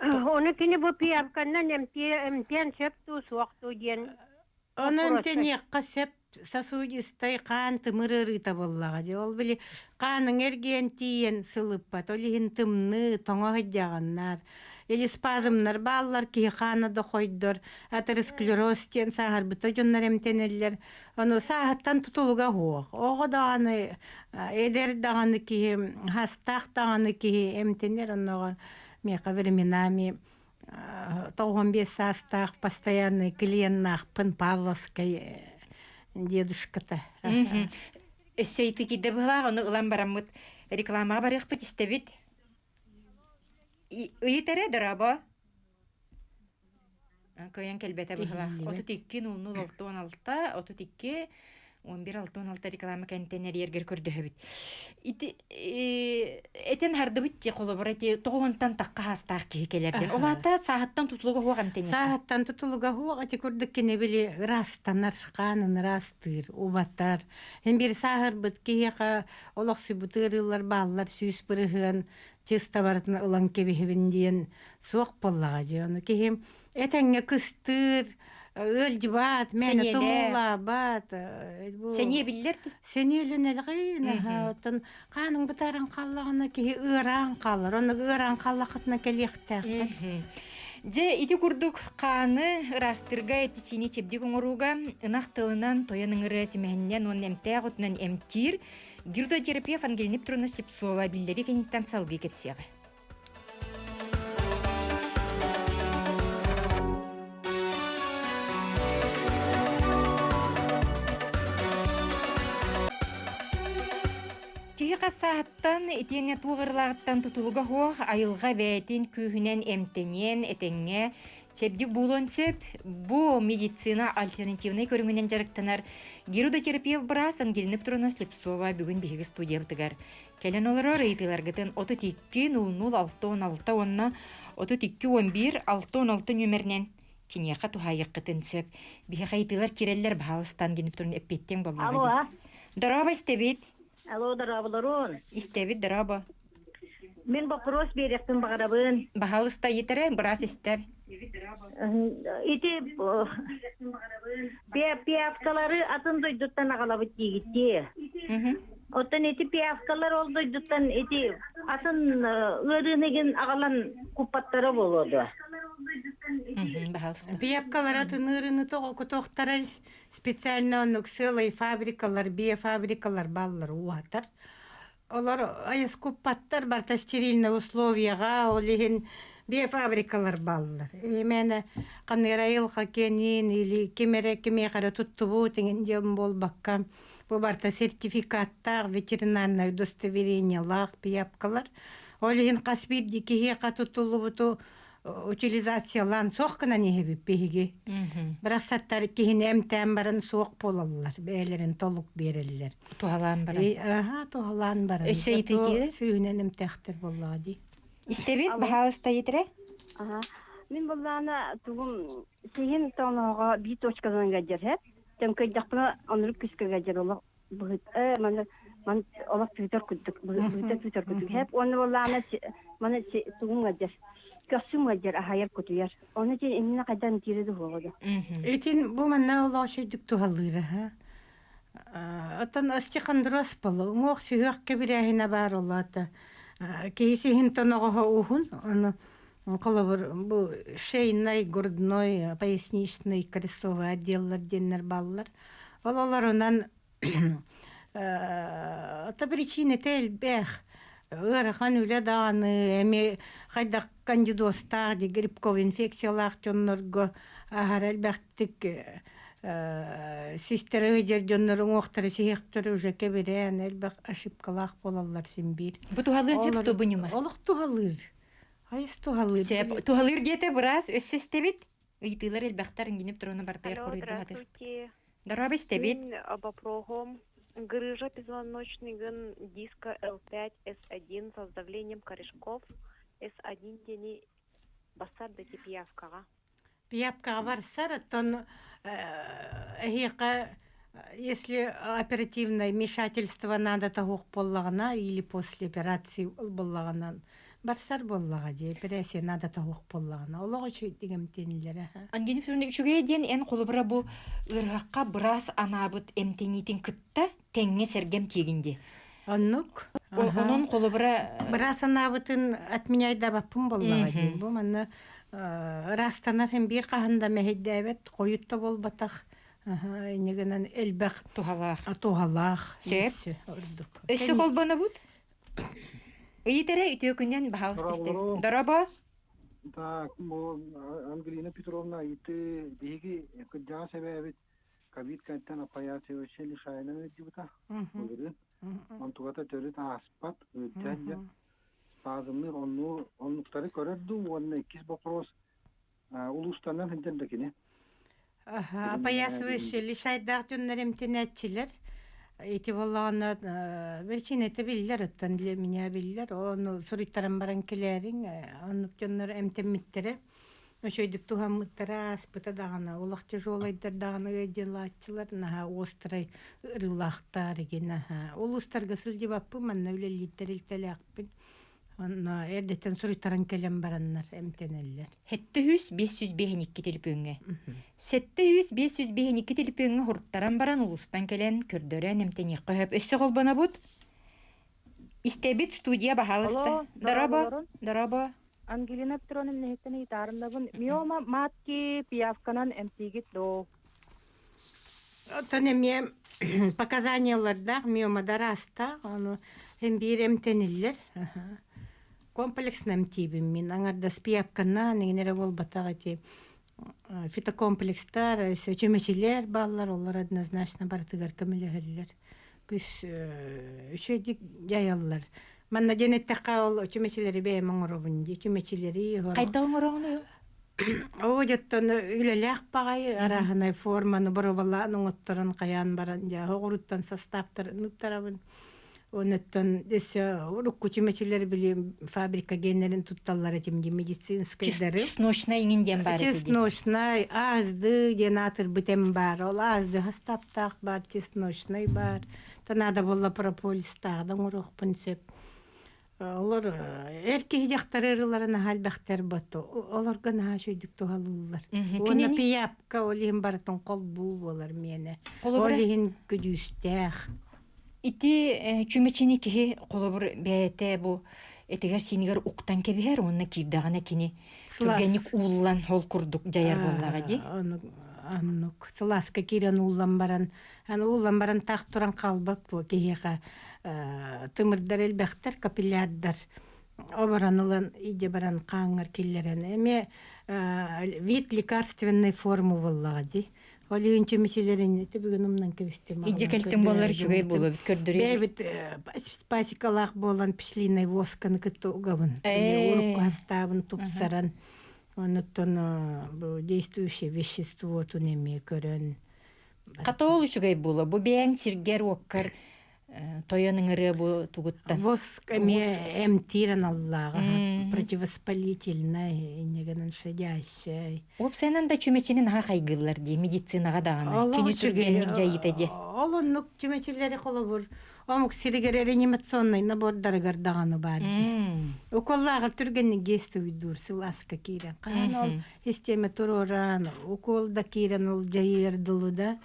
E: Ону кини бу пиявканнан эмтиэн сөп дуу, суох дуу диэн
B: Ону эмтэниэххэ сөп сосудистай хаан тымыр ыарыыта буоллаҕа дии. Ол били хааныҥ эргийэн тиийэн сылыппат. Ол иһин тымныы, тоҥо сылдьаҕыннар. Или спазмнар бааллар, киһи хаана да хойдор. Атеросклероз диэн сааһырбыта дьоннор эмтэнэллэр. Ону сааһыттан тутулуга суох. Оҕо даҕаны, эдэр даҕаны киһи, хастаах даҕаны киһи эмтэнэр. Оннооҕор миэхэ временами 95 саастаах постоянный клиеннаахпын Павловскай дедушката.
A: Өссө ити киирдэ быһалаах, ону ылан бараммыт рекламаҕа барыахпыт истэбит. Ыйыт эрэ, дорообо. Кыайан кэлбэтэ быһылаах.
B: Иһиллибэт.
A: 32 00 66 32 11 66 реклама кэнтэн эрийэргэр көрдөһөбүт. Ити этен хардыбыт ти холобура ти тоҕуһунтан тахха хаастаах киһи кэлэрден. Ол аата сааһыттан тутулуга хуох эмтениэххэ.
B: Сааһыттан тутулуга хуох ити курдук кини били ырастанар, хаанын ыраастыыр, убатар. Эн бир сааһырбыт киһиэхэ олохсуйбут ыарыылар бааллар 100% чыста барытын ылан кэбиһэбин диэн суох буоллаҕа дии. Ону киһим этэҥҥэ кыстыыр, ыалдьыбат, мээнэ
A: Сэниэлээх.
B: тумуулаабат. Бу
A: Сэниэ биллэр дуу?
B: сэниэлэнэлҕин аһа оттон хааныҥ бытааран хааллаҕына киһи ыараан хаалар. Онно ыараан хааллаххытына кэлиэхтээххин.
A: Дьэ, ити курдук хааны ыраастырга эти-сиини чэбдик оҥорууга ынах тылынан тойон ыҥырыа симэһиннэн уонна эмтээх отунан эмтиир гирудотерапевт Ангелина Петровна Слепцова биллэрии кэнниттэн салгыы кэпсиэҕэ. Киһи хас сааһыттан итиэннэ туох ырылааҕыттан тутулуга суох айылҕа бэйэтин күүһүнэн эмтэниэн, этэҥҥэ чэбдик буолуон сөп. Бу медицина альтернативнай көрүҥүнэн дьарыктанар гирудотерапевт быраас Ангелина Петровна Слепцова бүгүн биһиги студиябытыгар кэлэн олорор. Ыйытыыларгытын 32 00 616 уонна 32 11 616 нүөмэринэн киниэхэ туһаайыаххытын сөп. Биһиэхэ ыйытыылар киирэллэр, баһаалыста Ангелина Петровна эппиэттиэҥ буоллаҕа
F: Алло.
A: дии. Дорообо истэбит.
F: Алло, дорооболорун.
A: Истэбит, дорообо.
F: Мин боппуруос биэриэхпин баҕарабын.
A: Баһаалыста ыйытара, быраас истэр.
F: Ити пиавкалары атын дойдуттан аҕалабыт диигит дии. Оттон ити пиавкалар ол дойдуттан ити атын ыарыыны игин аҕалан куппаттара буолуо дуо?
A: Баһаалыста.
B: Пиявкалар атын ыарыыны тоҕо кутуохтара специально оннук сыалай фабрикалар, биофабрикалар бааллар уһатар. Олор айас куппаттар барыта стерильнай условияҕа, ол иһин биофабрикалар бааллар. Именно ханнык айылҕа киэнин или ким эрэ кимиэхэ эрэ туттубут иҥин диэн буолбакка, бу барыта сертификаттаах ветеринарнай удостоверениелаах пиявкалар. Ол иһин хас биирдии киһиэхэ туттуллубуту утилизациялаан суох гынан иһэбит биһиги. Барахсаттар киһини эмтээн баран суох буолаллар, бэйэлэрин толук биэрэллэр.
A: Туһалаан баран.
B: Аха, туһалаан баран.
A: Өссө ыйытыы
B: Сүүһүнэн эмтээхтэр буоллаҕа дии.
A: Истэбит, баһаалыста ыйытыра.
C: Аха. Мин буллаана тугум сиһим тоҥоҕо биир точканан гаджер һэп. Төҥкөйдөхпүнэ оннук күскэ гаджер олох быһыт маны ман олох тыытар курдук быһыта тыытар курдук һэп уонна буоллаана маны тугум гаджер көхсүм гаджер аһайар кутуйар. Оны дьэ иннинэ хайдан тиирэ дуһуоҕа да.
B: Итин бу манна олох үчүгдүк туһалыыр аха. Оттон остеохондроз буолла. Уҥуох сүһүөх кэбирээһинэ баар улаата. Киһи сиһин тоноҕоһо уһун, ону холобур бу шейный, грудной, поясничный, крестовый отделлар диэннэр бааллар. Ол олорунан ото причинэтэ элбэх. Ыарахан үлэ даҕаны эмиэ хайдах кандидозтаах, грибковый инфекциялаах дьоннорго аһара элбэхтик систэрэ ыдьар дьоннор уҥуохтара сиһиэхтэрэ уже кэбирээн элбэх ошибкалаах буолаллар син биир.
A: Бу туһалыыр сөп ту бу ньыма?
B: Олох туһалыыр. Айыс туһалыыр.
A: Сөп. Туһалыыр диэтэ быраас өссө истэбит. Ыйытыылар элбэхтэр ингинип туруна бартыгар
G: Алло,
A: хоруйду хатыр.
G: здравствуйте.
A: Дорообо истэбит.
G: Мин вопроһум грыжа позвоночный гын диска L5 S1 со сдавлением корешков S1 диэни бассар да пиявкаҕа.
B: Пиявкаҕа барсар, оттон эһиэхэ если оперативное вмешательство надо таһуох буоллаҕына или после операции буоллаҕына барсар буоллаҕа дии операция надо таһуох буоллаҕына олох үчүгэй эмтэнилэрэ
A: Ангелина Федоровна үчүгэйэ диэн эн холобура бу ыарыһахха быраас анаабыт эмтэниитин кытта тэҥҥэ сэргэм тиэгин дии.
B: Оннук.
A: Онон холобура
B: Быраас анаабытын отменяйдабаппын буоллаҕа дии. Бу манна ыраастанар һин биир хаһан да мэһэйдээбэт, хойут да буолбатах. Инньэ гынан элбэх
A: туһалаах.
B: Туһалаах.
A: Сөп.
B: Ордук.
A: Өссө холбонобут? Ыйытара үтүө күнүн баһаалыста истэбит. Дорообо.
H: Так, бу Ангелина Петровна ыйыты биһиги кырдьаҕас эбээбит ковид кэнниттэн аппайааччы лишайынан ыалдьыбыта былырыын. Онтугата төрүт ааспат, ыалдьан дьэ спазмныыр оннуктары көрөр дуу уонна иккис вопрос. Улуустанан сылдьар да кини.
B: Апаясович лишайдаах дьоннор эмтэнээччилэр. Ити буоллаҕына биричиинэтэ биллэр, оттон для меня биллэр. Ону суруйтаран баран кэлээриҥ, оннук дьоннор эмтэммиттэрэ. Үчүгэйдик туһаммыттара ааспыта даҕаны, олох тяжелайдар даҕаны ыалдьылааччылар наһаа острай ырыылаахтар игин аһа. Улуустарга сылдьыбаппын, манна үлэлиир тэрилтэлээхпин. Онно эрдэттэн суруйтаран кэлэн бараннар эмтэнэллэр.
A: 700 552 телепүөҥҥэ. 700 552 телепүөҥҥэ хуруттаран баран улуустан кэлэн көрдөрөн эмтэниэххэ сөп. Өссө холбонобут. Истэбит студия баһаалыста.
I: Алло,
A: Дорообо.
I: дорооболорун.
A: Дорообо.
I: Ангелина Петровна нэһиттэн ыйытаарыннабын. Миома матки пиявканан эмтиигит доо.
B: Оттон эмиэ показаниялардаах миомадар аастаах, ону һин биир эмтэниллэр. Комплексно эмтиибин мин. Аҥардас пиявканан иҥин эрэ буолбатах ити фитокомплекстар, чүмэчилэр бааллар, олор однозначно барытыгар көмөлөһөллөр. Күс үчүгэйдик дьайаллар. Манна диэн эттэххэ ол чүмэчилэри бэйэм оҥоробун дии. Чүмэчилэри
A: Хайдах оҥороҕун?
B: Оо, дьоттон үлэлээх баҕайы арааһынай форманы боруобалаан оҥотторон хайаан баран дьэ оҕуруттан састааптарын ыттарабын. Онуттан өссө урукку чүмэчилэр били фабрика геннерин тутталлар этим дии медицинскайдары.
A: Чесночнай иҥин диэн баар этэ дии.
B: Чесночнай, аазды диэн аатырбыт эм баар. Ол аазды састааптаах баар, чесночнай баар. Та наада буолла прополистааҕы да оҥоруохпун сөп. Олор эр киһи дьахтар ырылара наһаа элбэхтэр бот. Олорго наһаа үчүгдүк туһалыыллар. Уонна пиявка ол иһин барытын холбуу буолар миэнэ. Ол иһин көдьүүстээх.
A: Ити чүмэчини киһи холобур бэйэтэ бу этигэр-сиинигэр уктан кэбиһэр уонна киирдэҕинэ кини түргэнник ууллан ол курдук дьайар буоллаҕа дии.
B: Оннук. Сылааска киирэн ууллан баран, аны ууллан баран таах туран хаалбат буо киһиэхэ тымырдар элбэхтэр, капиллярдар оборон ылан иде баран хааҥҥар киллэрэн эмиэ вид лекарственной формы буоллаҕа дии. Ол иһин чүмэчилэрин ити бүгүн умнан кэбистим.
A: Идьэ кэлтин буоллар үчүгэй буолуо эбит көрдөрүө.
B: Бэйэбит спасикалаах буолан пчелиный восканы кытта угабын. Урукку хастаабын тупсаран онуттан бу действующее веществотун эмиэ көрөн.
A: Хата ол үчүгэй буолуо. Бу бэйэҥ сиргэр-уоккар тойон ыҥырыа бу тугуттан.
B: Воск эмиэ эмтиир аналлааҕа противовоспалительный, иннигинэн щадящий.
A: Уопсайынан да чүмэчини наһаа хайгыыллар дии медицинаҕа даҕаны. Кини түргэнник дьайыыта дии.
B: Ол оннук чүмэчилэри холобур омук сиригэр реанимационнай набордарыгар даҕаны баар дии. Уколлааҕар түргэнник действуйдуур сылааска киирэн. Хаһан ол систиэмэ туруоран, укол да киирэн ол дьайыар дылы да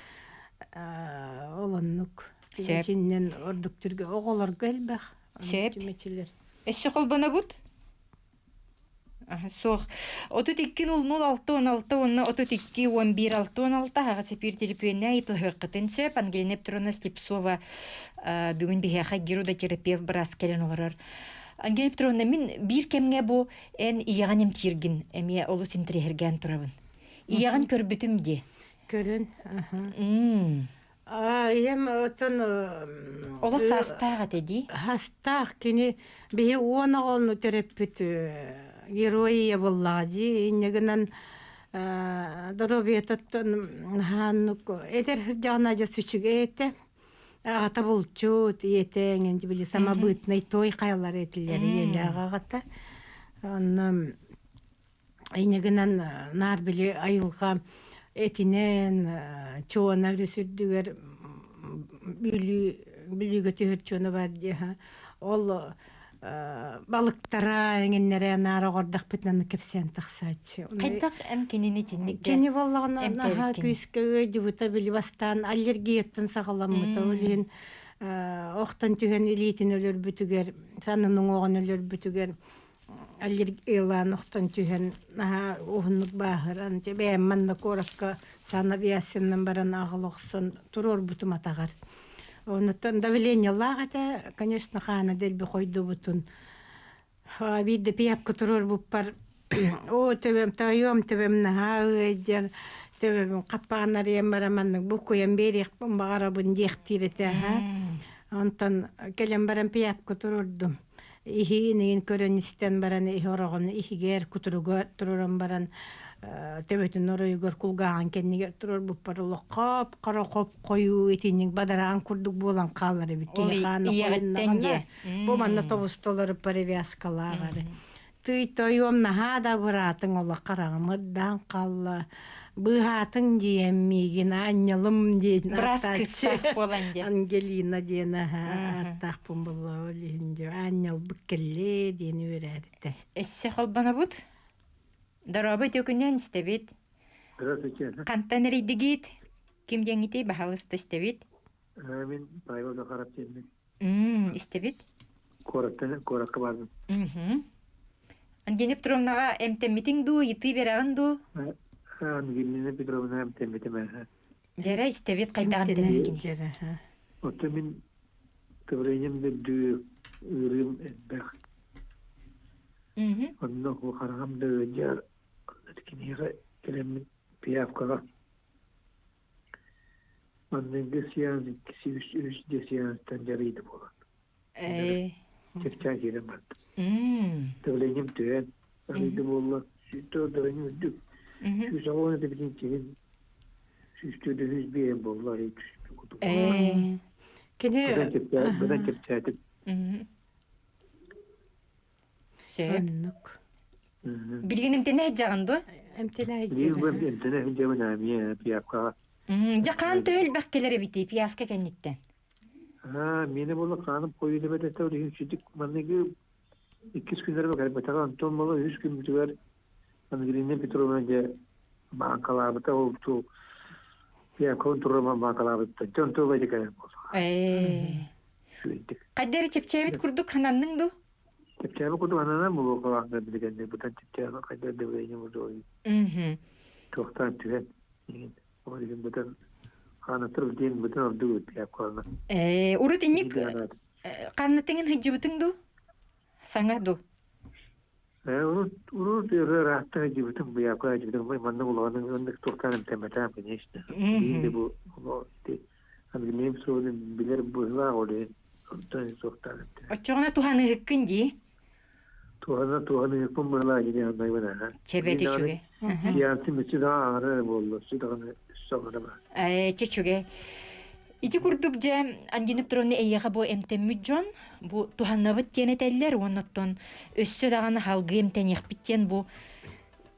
B: ол оннук. Чүмэчиннэн ордук түргө оҕолорго элбэх чүмэчилэр.
A: Өссө холбонобут? Суох. 32 00 6 16 уонна 32 11 6 16 аһаҕас эпиир телепүөннэ ыйыталаһыаххытын сөп. Ангелина Петровна Слепцова бүгүн биһиэхэ гирудотерапевт быраас кэлэн олорор. Ангелина Петровна, мин биир кэмҥэ бу эн ийэҕин эмтииргин эмиэ олус интэриэһиргээн турабын. Ийэҕин көрбүтүм дии.
B: Көрөн, Ийэм оттон
A: Олох саастаах этэ дии.
B: Саастаах кини биһи уон оҕону төрөппүт герой ийэ буоллаҕа дии. Инньэ гынан доруобуйатыттан наһааннык эдэр сылдьаҕына дьэ үчүгэй этэ. Аҕата булчут, ийэтэ эҥин били самобытный той хайалар этилэр ийэлээх аҕата. Онно инньэ гынан наар били айылҕа этинэн чуона өрүс үрдүгэр Бүлүү Бүлүүгэ түһэр чуона бар дии ол балыктара эҥиннэрэ наар оҕордохпутунан кэпсээн тахсааччы.
A: Хайдах эн кинини итинник
B: Кини буоллаҕына наһаа күүскэ ыалдьыбыта били бастаан аллергияттан саҕаламмыта ол иһин охтон түһэн илиитин өлөрбүтүгэр саннын уҥуоҕун өлөрбүтүгэр аллергиялаан охтон түһэн наһаа уһуннук бааһыран бэйэм манна куоракка санавиасиннан баран аҕала охсон туруорбутум атаҕар. Онуттан давлениелаах этэ, конечно, хаана дэлби хойдубутун. Биирдэ пиапка туруорбуппар оо төбөм тоойуом төбөм наһаа ыалдьар төбөбүн хаппаҕын арыйан баран маннык буккуйан биэриэхпин баҕарабын диэхтиир этэ Онтон кэлэн баран пиапка туруордум. Иһиин көрөн истэн баран иһи ороҕун иһигэр кутуругар туран баран Төбөтүн оройугар кулгааҕын кэннигэр турар буппар олох хоп-хара хоп-хойуу итинник бадараан курдук буолан хаалар эбит.
A: Ол
B: Кини хаана
A: ийэҕиттэн
B: хойуннаҕына
A: дьэ.
B: бу манна тобустолору перевязкалааҕар. Тый тойуом наһаа да быраатыҥ олох хараҕымырдаан хаалла. Быыһаатыҥ диэн миигин аанньалым диэн
A: Быраас
B: ааттааччы.
A: кыыстаах буолан дьэ.
B: Ангелина диэн ааттаахпын буолла ол иһин дьэ аанньалбыт кэллэ диэн үөрээритэ.
A: Өссө холбонобут. Дорообо үтүөкүнэн истэбит.
H: Здравствуйте.
A: Хантан эрийдигит? Ким диэҥҥитий баһалыста истэбит.
H: Мин Павел Захаров диэммин.
A: Истэбит.
H: Куораттан куоракка бардым.
A: Ангелина Петровнаҕа эмтэммитиҥ дуу, ыйытыы биэрэҕин дуу?
H: Ангелина Петровна эмтэммитим ээ.
A: Дьэрэ истэбит хайдаҕын
B: Эмтэнэ дьэрэ.
H: Оттон мин давлением үрдүү, ыарыым элбэх. Онно хараҕым да ыалдьар. Киниэхэ кэлэммин пиявкаҕа Манныгы сеанс иккиси үс үс де сеанстан дьарыйды буолан. Чэпчээн киирэн бардым. Давлением түһэн, арыйды буолла. Сүүстэ давлением үрдүк. 110 это бүтүн киһин 104 биэһин буолла арый түспүт курдук.
B: Кини
H: Быдан чэпчээтим.
A: Сөп.
B: Оннук.
A: Билигин эмтэнэ сылдьаҕын дуо?
B: Эмтэнэ
H: Билигин бу
B: сылдьар.
H: эмтэнэ сылдьабын эмиэ пиявкаҕа.
A: Дьэ хаан төһө элбэх кэлэр эбитий пиявка кэнниттэн?
H: Аа, миэнэ буолла хааным хойуу эбэтэ ол иһин сүдүк манныгы иккис күннэргэ кэлбэтэҕэ. Онтон буолла үһүс күммүтүгэр Ангелина Петровна дьэ бааҥкалаабыта ол туу пиявкабын туруоран бааҥкалаабыттан. Дьон тыл эти кэлэн буолла.
A: Ээ.
H: Үчүгэйдик.
A: Хайда эрэ чэпчээбит курдук хананныҥ дуу?
H: Чэпчээбит курдук хананан буолуохтаах билигэнни бытан чэпчээбит хайда давление буолуой. Туохтаан түһэн ол иһин бытан хаанатыр диэн бытан ордук пиявкалана.
A: Ээ, урут инник ханнатыҥын сылдьыбытыҥ дуу? Саҥа дуу?
H: Ээ, урут урут ыраахта сылдьыбытым, пиявка сылдьыбытым, маннык улахан оннук туохтаан эмтэммэтэҕим, конечно. Билигин де бу Ангелина Петровна билэр быһыылаах ол иһин онтон суохтаан эттэ.
A: Оччоҕуна туһаныыһыккын дии.
H: Туһана туһаныыһыкпын быһыылаах дии аннайбын аха.
A: Чэбэт үчүгэй.
H: Сеансы мүччү даҕаны аҥара эрэ буолла, өссө даҕаны өссө аҥара баар.
A: Ээ, чэ Ити курдук дьэ Ангина Петровна эйиэхэ бу эмтэммит дьон бу туһаннабыт диэн этэллэр уонна оттон өссө даҕаны халгыы эмтэниэхпит диэн бу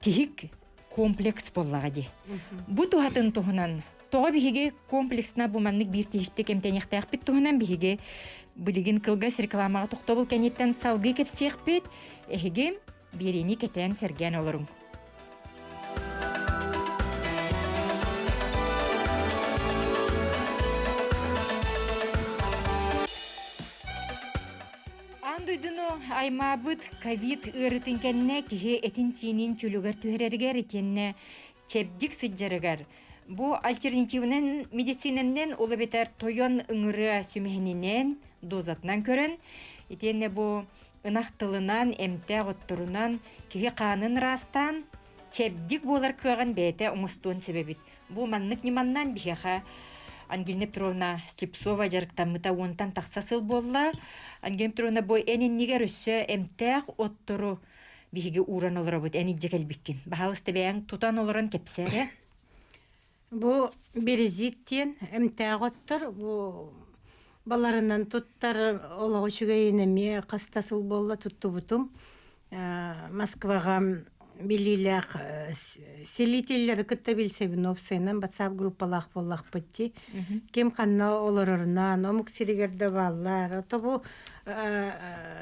A: тиһик комплекс буоллаҕа дии. Бу туһатын туһунан тоҕо биһиги комплексна бу маннык биир тиһиктик эмтэниэхтээхпит туһунан биһиги билигин кылгас рекламаҕа тохтобул кэнниттэн салгыы кэпсиэхпит. Эһиги биэриини кэтээн сэргээн олоруҥ. Аан дойдуну аймаабыт ковид ыарыытын кэннэ киһи этин-сиинин чөлүгэр түһэрэригэр итиэннэ чэбдик сылдьарыгар бу альтернативнай медицинэнэн ол эбэтэр тойон ыҥырыа сүмэһининэн дозатынан көрөн итиэннэ бу ынах тылынан эмтээх отторунан киһи хаанын ыраастаан чэбдик буолар кыаҕын бэйэтэ оҥостуон сөп эбит. Бу маннык ньыманнан биһиэхэ Ангелина Петровна Слепцова дьарыктаммыта уонтан тахса сыл буолла. Ангелина Петровна бу эн иннигэр өссө эмтээх оттору биһиги ууран олоробут, эн илдьэ кэлбиккин. Баһаалыста бэйэҥ тутан олорон кэпсээ эрэ.
B: Бу березит диэн эмтээх оттор бу баларынан туттар олоҕу үчүгэйин эмиэ хаста сыл буолла туттубутум. Москваҕа билиилээх селителлэри кытта билсэбин уопсайынан WhatsApp группалаах буоллахпыт дии. Ким ханна олорорунан, омук сиригэр да бааллар. Ото бу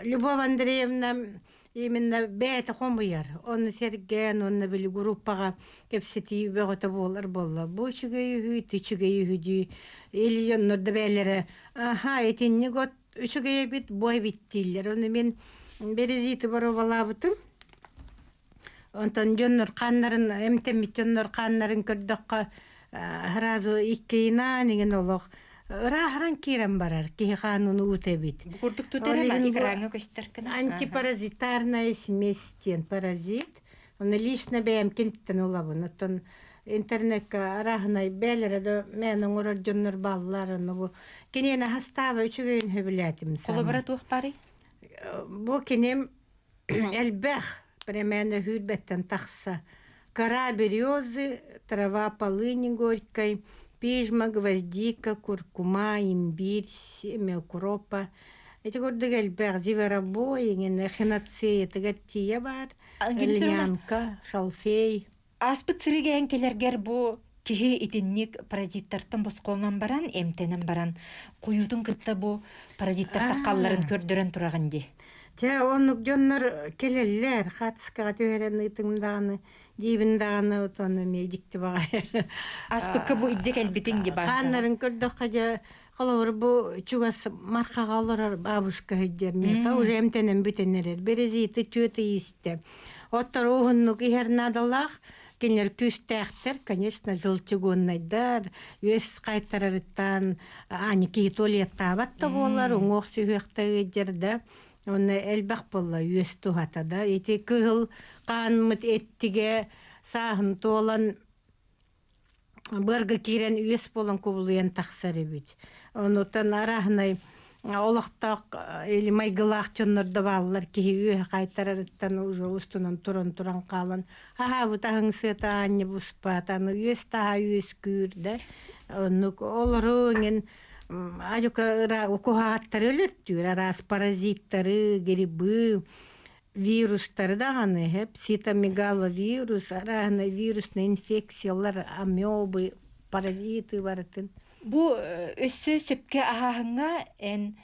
B: Любовь Андреевна именно бэйэтэ хомуйар. Ону сэргээн, уонна били группаҕа кэпсэтии бөҕөтө буолар буолла. Бу үчүгэй үһү, ити үчүгэй үһү дии. Или дьоннор да бэйэлэрэ аха итинник от үчүгэй эбит, бу эбит дииллэр. Ону мин березиты боруобалаабытым. Онтон дьоннор хааннарын, эмтэммит дьоннор хааннарын көрдөххө, сразу иккиинaan иҥин олох ырааһыран киирэн барар киһи хаанын уута эбит.
A: Бу курдук тутар экраҥҥа көстөр гына.
B: Антипаразитарная смесь диэн паразит. Оны лично бэйэм киниттэн ылабын. Оттон интернекка арааһынай бээлэрэ да мээн оҥорор дьоннор бааллар. Ону бу киниэнэ хастааба үчүгэйин сөбүлээтим саамай.
A: Холобура туох баарый?
B: Бу киним элбэх прэмээн өһүүрбэттэн тахса. Кора березы, трава полыни горькой, пижма, гвоздика, куркума, имбирь, семя укропа. Эти курдук элбэх зверобой, эхиноцея тиийэ баар, льнянка, шалфей.
A: Ааспыт сырыыга эн кэлэргэр бу киһи итинник паразиттартан босхолонон баран, эмтэнэн баран, куйуутун кытта бу паразиттар таххалларын көрдөрөн тураҕын дии.
B: Чэ, оннук дьоннор кэлэллэр, хаатыскаҕа түһэрэн ыытыҥ даҕаны, диибин даҕаны, отон эмиэ дьикти баҕайы.
A: Ааспыкка бу илдьэ кэлбитиҥ дии баанкаҕа.
B: Хааннарын көрдөххө дьэ, холобур бу чугас Мархаҕа олорор бабушка сылдьар миэхэ уже эмтэнэн бүтэн эрэр. Березиты түөт истэ. Оттор уһуннук иһэр наадалаах, кинилэр күүстээхтэр, конечно, желчегоннайдар, үөс хайтарарыттан аанньа киһи туалеттаабат да буолар, уҥуох сүһүөхтэ ыалдьар да, уонна элбэх буолла үөс туһата да. Ити кыһыл хаанмыт эттигэ сааһын туолан быарга киирэн үөс буолан кубулуйан тахсар эбит. Онутан арааһынай олохтоох или майгылаах дьоннор да бааллар киһи үөһэ хайтарарыттан уже устунан туран-туран хаалан аһаабыт аһыҥ сыата аанньа буспаат аны үөс таһа үөскүүр да оннук олору иҥин адьука ыра куһаҕаттары өлөртүүр араас паразиттары грибы вирустары даҕаны һэп цитомегаловирус арааһынай вирусный инфекциялар амебы паразиты барытын
A: Бу өссө сөпкө аһааһыҥҥа эн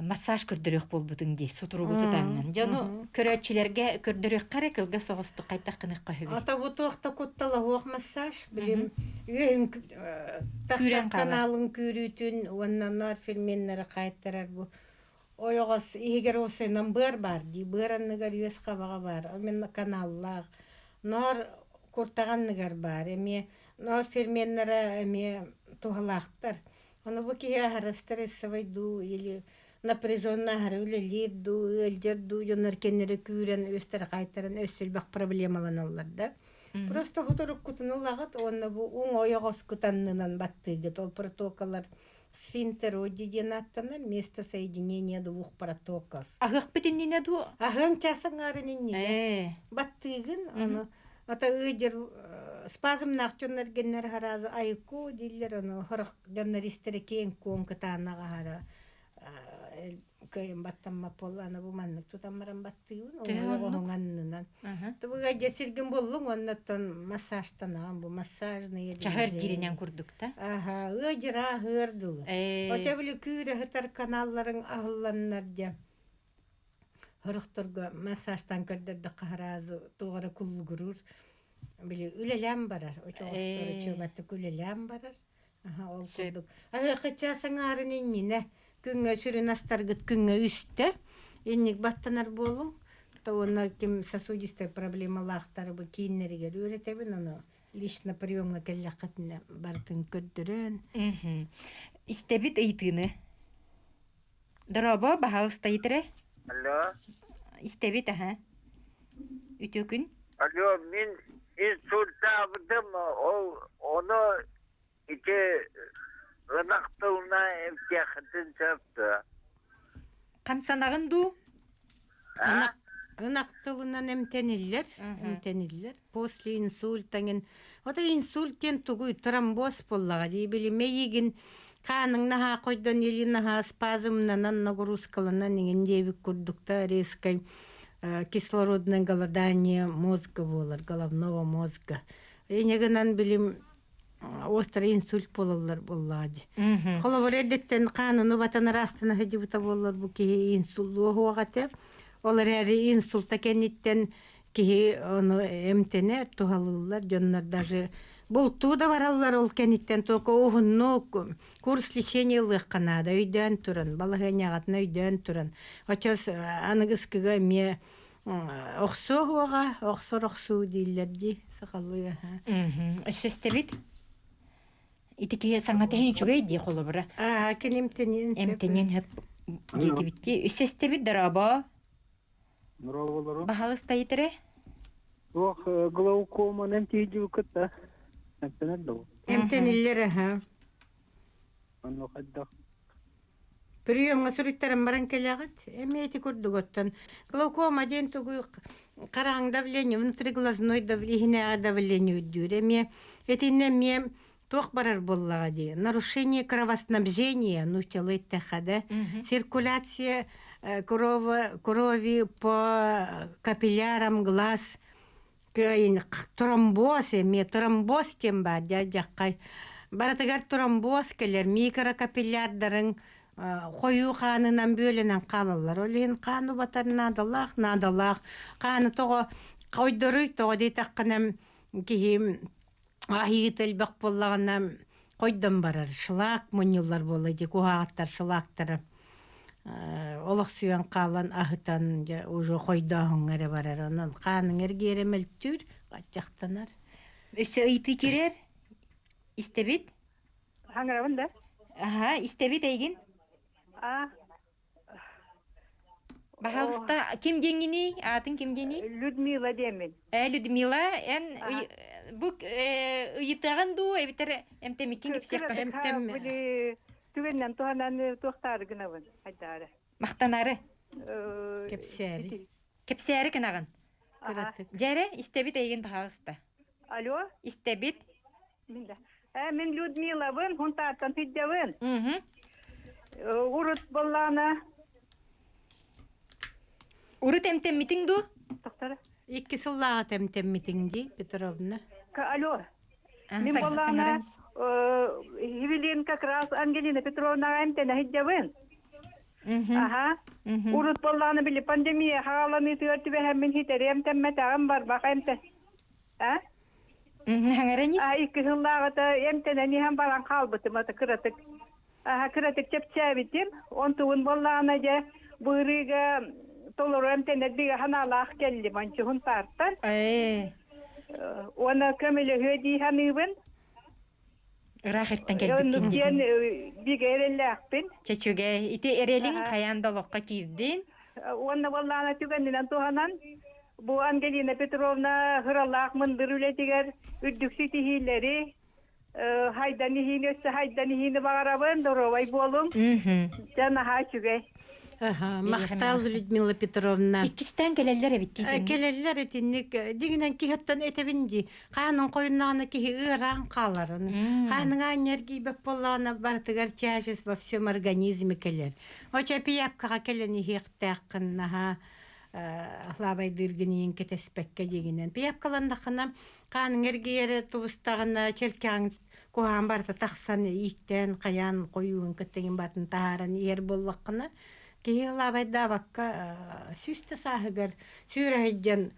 A: массаж көрдөрүөх буолбутуҥ дии сутуругу тутаҥҥын. Дьону көрөөччүлэргэ көрдөрүөххэ эрэ кылгас соҕустук хайдах гыныахха үһүбүй?
B: Ата бу туох да куттала суох массаж. Билим үөһүн тахсар каналын күүрүүтүн уонна наар ферменнэри хаайтарар бу ойоҕос иһигэр уопсайынан быар баар дии. Быар анныгар үөс хабаҕа баар. Именно каналлаах. Ноор куртаҕ анныгар баар. Эмиэ ноор ферменнэрэ эмиэ туһалаахтар. Ону бу киһи аһара стрессовый дуу или напряженно аһара үлэлиир дуу, ыалдьар дуу дьоннор кэннэрэ күүрэн үөстэрэ хаайтаран өссө элбэх проблемаланаллар да. Просто хуторуккутун ылаҕыт уонна бу уҥ ойоҕоскут аннынан баттыыгыт. Ол протокалар сфинктероди диэн ааттанар место соединения двух протоков.
A: Аһыахпыт иннинэ дуу?
B: Аһыаҥ чаас аҥаарын иннинэ. Баттыыгын, ону ата ыйдыр спазмнаах дьоннор геннер харазы айку дииллэр ону хорох дьоннор истэрэ киэҥ куоҥ кытаанах аһара кыайын баттаммат буоллаана бу маннык тутан баран баттыыбын оҥоһуҥ аннынан Тубуга дьэ сиргин буллуҥ оннуттан массажтанаҕын бу массажные
A: Чаһар дииринэн курдук да?
B: Аха, ыадьыра ыар дылы. Очо били күүрэ сытар каналларыҥ аһылланнар дьэ. Хорохторго массажтан көрдөрдөххө харазы туох эрэ куллугуруур. Били үлэлээн барар. Очоҕостору чуобаттык үлэлээн барар. Аха, ол курдук. Аһыахычча саҥаарын иннинэ күҥҥэ сүрүн астаргыт күҥҥэ үстэ инник баттанар буолуҥ. Уонна ким сосудистай проблемалаахтары бу кииннэригэр үөрэтэбин, ону лично приемҥа кэллэххитинэ барытын көрдөрөн.
A: Истэбит ыйытыыны. Дорообо, баһаалыста ыйытыре.
J: Алло.
A: Истэбит, аха. Үтүө күн.
J: Алло, мин инсультаабытым, ол ону Ити ынах тылына эмтиэххитин сөп дуо?
A: Хамсанаҕын дуу?
B: Ынах, ынах тылынан эмтэниллэр, эмтэниллэр. После инсульта эҥин. Ото инсульт диэн тугуй? Тромбоз буоллаҕа дии. Били мэйиигин хааныҥ наһаа хойдон или наһаа спазмнанан, нагрузкаланан иҥин диэбит курдук да резкай кислородное голодание мозга буолар, головного мозга. Иньэ гынан билим острый инсульт буолаллар буоллаҕа дии. Холобур эрдэттэн хааныны батан ыраастана сылдьыбыта буоллар бу киһи инсуллуо суох этэ. Ол эрээри инсулта кэнниттэн киһи ону эмтэнэр, туһалыыллар дьоннор даже бултуу да бараллар ол кэнниттэн только уһуннук курс лечения ылыахха наада өйдөөн туран балаһыанньаҕытын өйдөөн туран оччос аныгыскыга эмиэ Охсуо уоҕа, охсор охсуу дииллэр дии сахалыы.
A: Өссө истэбит. Ити киһи саҥата иһин үчүгэй дии холобура.
B: Аа, кини эмтэниэн сөп.
A: Эмтэниэн сөп диэтибит Өссө истэбит дорообо.
H: Дорооболору.
A: Баһалыста итере.
H: Туох глаукоманан тиийдибит кытта. Эмтэнэр да
B: Эмтэниллэр аха.
H: Онно хайдах?
B: Приемҥа суруйтаран баран кэлэҕит. Эмиэ ити курдук оттон глаукома диэн тугу хараҥ давление, внутриглазной давление, давление үрдүүр. Эмиэ итиннэ эмиэ туох барар буоллаҕа дии. Нарушение кровоснабжения, нууччалыы эттэххэ да, циркуляция крови по капиллярам глаз кыайын тромбоз эмиэ тромбоз диэн баар дьаххай барытыгар тромбоз кэлэр микрокапиллярдарыҥ хойуу хаанынан бүөлэнэн хаалаллар ол иһин хаан убатар наадалаах наадалаах хааны тоҕо хойдоруй тоҕо диэтэххинэ киһи аһыыта элбэх буоллаҕына хойдон барар шлак мунньуллар буолла дии куһаҕаттар шлактара олохсуйан хаалан аһытан дьэ уже хойдооһуҥҥа эрэ барар онон хааныҥ эргиэрэ мөлтүүр аччахтанар
A: Өссө ыйытыы киирэр истэбит
K: Хаҥырабын да?
A: Аха, истэбит эйигин.
K: А
A: Баһаалыста, ким диэҥҥиний? Аатын ким диэний?
K: Людмила диэммин.
A: Людмила, эн бу ыйытыаҕын дуу, эбэтэр эмтэмиккин кэпсиэххэ?
B: Эмтэм.
K: Түгэннэн туһанан туохтаары гынабын, хайдаары.
A: Махтанаары.
B: Кэпсээри.
A: Кэпсээри гынаҕын.
B: Кыратык.
A: Дьэрэ, истэбит эйигин, баһаалыста.
K: Алло?
A: Истэбит.
K: Мин да. Мин Людмилабын, Хунтаартан сылдьабын. Урут боллаана.
A: Урут эмтэммитиҥ дуу?
K: Тохтор.
B: Икки сыллааҕыта эмтэммитиҥ дии, Петровна.
K: Алло. Мин боллаана Евелин как раз Ангелина Петровнаҕа эмтэнэ сылдьабын. Аха. Урут боллаана били пандемия хааланыытыгар түбэһэммин хитэри эмтэммэтэҕим барбах эмтэ. А?
A: Хаҥаранис?
K: А икки сыллааҕыта эмтэнэн иһэн баран хаалбытым ата кыратык. Аха кыратык чэпчээбитим. Онтугун буоллаҕына дьэ быырыыга толору эмтэнэр бигэ санаалаах кэллим ончуһун таартан.
A: Ээ.
K: Уонна көмөлөһүө дии саныыбын.
A: Ыраах эртэн кэлбиккин
K: диэн бигэ эрэллээхпин.
A: Чэчүгэй. Ити эрэлиҥ хайаан да олоххо киирдин.
K: Уонна буоллаҕына түгэнинэн туһанан бу Ангелина Петровна ыралаах мындыр үлэтигэр үрдүк ситиһиилэри, хайдан иһиини өссө хайдан иһиини баҕарабын, доруобай буолуҥ. Дьэ наһаа үчүгэй.
B: Махтал, Людмила Петровна.
A: Иккистээн кэлэллэр эбит дии.
B: Кэлэллэр итинник дьиҥинэн киһиттэн этэбин дии. Хаанын хойуннаҕына киһи ыараан хааларын. Хааныңа анньар киирбэт буоллаҕына барытыгар тяжесть во всем организме кэлэр. Очо пиявкаҕа кэлэн иһиэхтээххин наһаа лаабайдыыргын иин кэтэспэккэ дьиҥинэн. Пиявкаланнаххына хааныҥ эргийэрэ тубустаҕына чэлкэҕиҥ куһаҕан барыта тахсан ииктээн хайаан хойуугун кытта иҥин батын таһааран иһэр буоллаххына киһи лаабайдаабакка сүүстэ сааһыгар сүүрэ сылдьан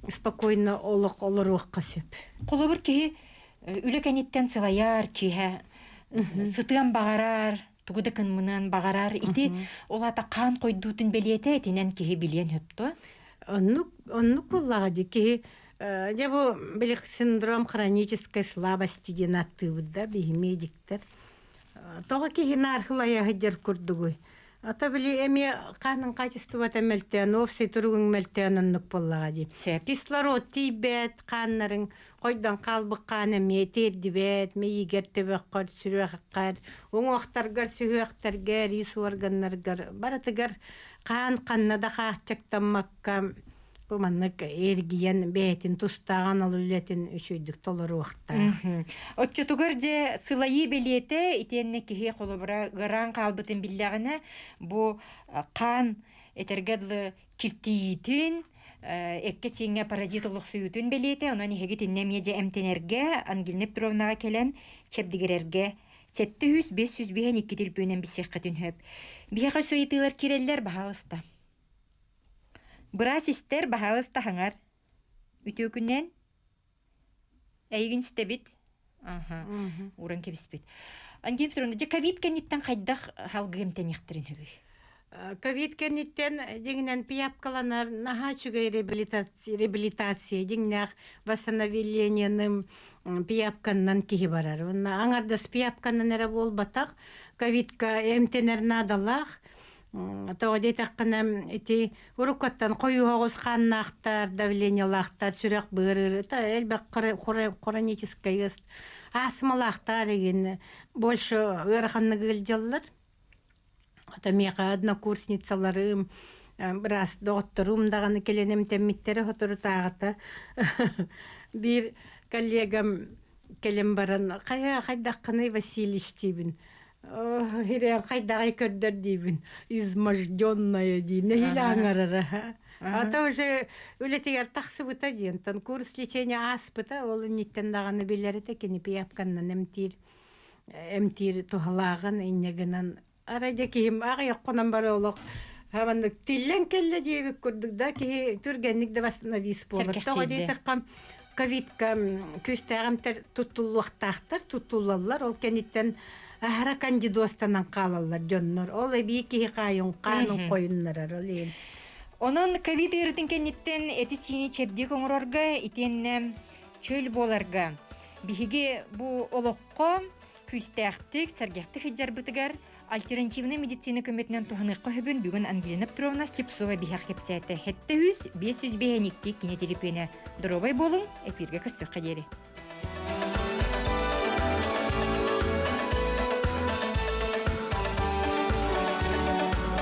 B: спокойно олох олоруохха сөп.
A: Холобур киһи үлэ кэнниттэн сылайар, киһи сытыан баҕарар, тугу да кынмыныан баҕарар. Ити ол аата хаан хойдуутун бэлиэтэ итинэн киһи билиэн сөп дуо?
B: Оннук оннук буоллаҕа дии киһи дьэ бу били синдром хронической слабости диэн ааттыыбыт да биһи медиктэр. Тоҕо киһи наархылайа сылдьар курдугуй? Ата били эмиэ хаанын качествота мөлтөөн, уопсай туругуҥ мөлтөөн оннук буоллаҕа дии.
A: Сөп.
B: Кислород тиийбэт, хааннарыҥ хойдон хаалбыт хаан эмиэ тиэрдибэт, мэйиигэр төбөххөр, сүрэххэр, уҥуохтаргар, сүһүөхтэргэр, ис уорганнаргар барытыгар хаан ханна да хааччахтаммакка бу маннык эргийэн бэйэтин тустааҕын ол үлэтин үчүгэйдик толоруохтаах.
A: Оччотугар дьэ сылайыы бэлиэтэ итиэннэ киһи холобура ыараан хаалбытын биллэҕинэ бу хаан этэргэ дылы киртийиитин эккэ-сииҥҥэ паразит олохсуйуутун бэлиэтэ онон эһиги итиннэ эмиэ дьэ эмтэнэргэ Ангелина Петровнаҕа кэлэн чэбдигирэргэ 700 505 икки түрпүүнэн билсиэххитин сөп. Биһиэхэ өссө ыйытыылар киирэллэр, баһаалыста. Быраас истэр, баһаалыста хаҥар. Үтүө күннэн. Эйигин истэбит. Аха. Уран кэбиспит. Ангелина Петровна, дьэ ковид кэнниттэн хайдах халгы эмтэниэхтэрин сөбүй?
B: Ковид кэнниттэн дьиҥинэн пиявкаланар наһаа үчүгэй реабилитация дьиҥнээх восстановлениены пиявканнан киһи барар. Уонна аҥардас пиявканан эрэ буолбатах, ковидка эмтэнэр наадалаах. Тоҕо диэтэххинэ, ити уруккаттан хойуоҕус хааннаахтар, давлениелаахтар, сүрэх быарыыр, элбэх хроническай астмалаахтар игин больше ыараханнык ыалдьаллар. Ото миэхэ однокурсницаларым, быраас доҕотторум даҕаны кэлэн эмтэммиттэрэ соторутааҕыта биир коллегам кэлэн баран хайа хайдаххыный Васильевич диибин Хирээн хайдаҕай көрдөр диибин изможденная дии нэһилэ аҥарара а то уже үлэтигэр тахсыбыта диэн тон курс лечения ааспыта ол инниттэн даҕаны билэр этэ кини пиапканнан эмтиир эмтиир туһалааҕын инньэ гынан арай дьэ киһим аҕыйах хонон бары олох маннык тиллэн кэллэ диэбит курдук да киһи түргэнник да восстановись буолар тоҕо диэтэххэ ковидка күүстээх эмтэр туттуллуохтаахтар туттуллаллар ол кэнниттэн аһара кандидостанан хаалаллар дьоннор ол эбии киһи хаайын хаанын хойуннарар ол иһин
A: Онон ковид ыарыытын кэнниттэн эти-сиини чэбдик оҥорорго итиэннэ чөл буоларга биһиги бу олоххо күүстээхтик, сэргэхтик сылдьарбытыгар альтернативнай медицина көмөтүнэн туһаныахха сөбүн бүгүн Ангелина Петровна Слепцова биһиэх кэпсээтэ. 700 552 кини телепиэнэ. Доруобай буолуҥ, эфиргэ көрсүөххэ диэри.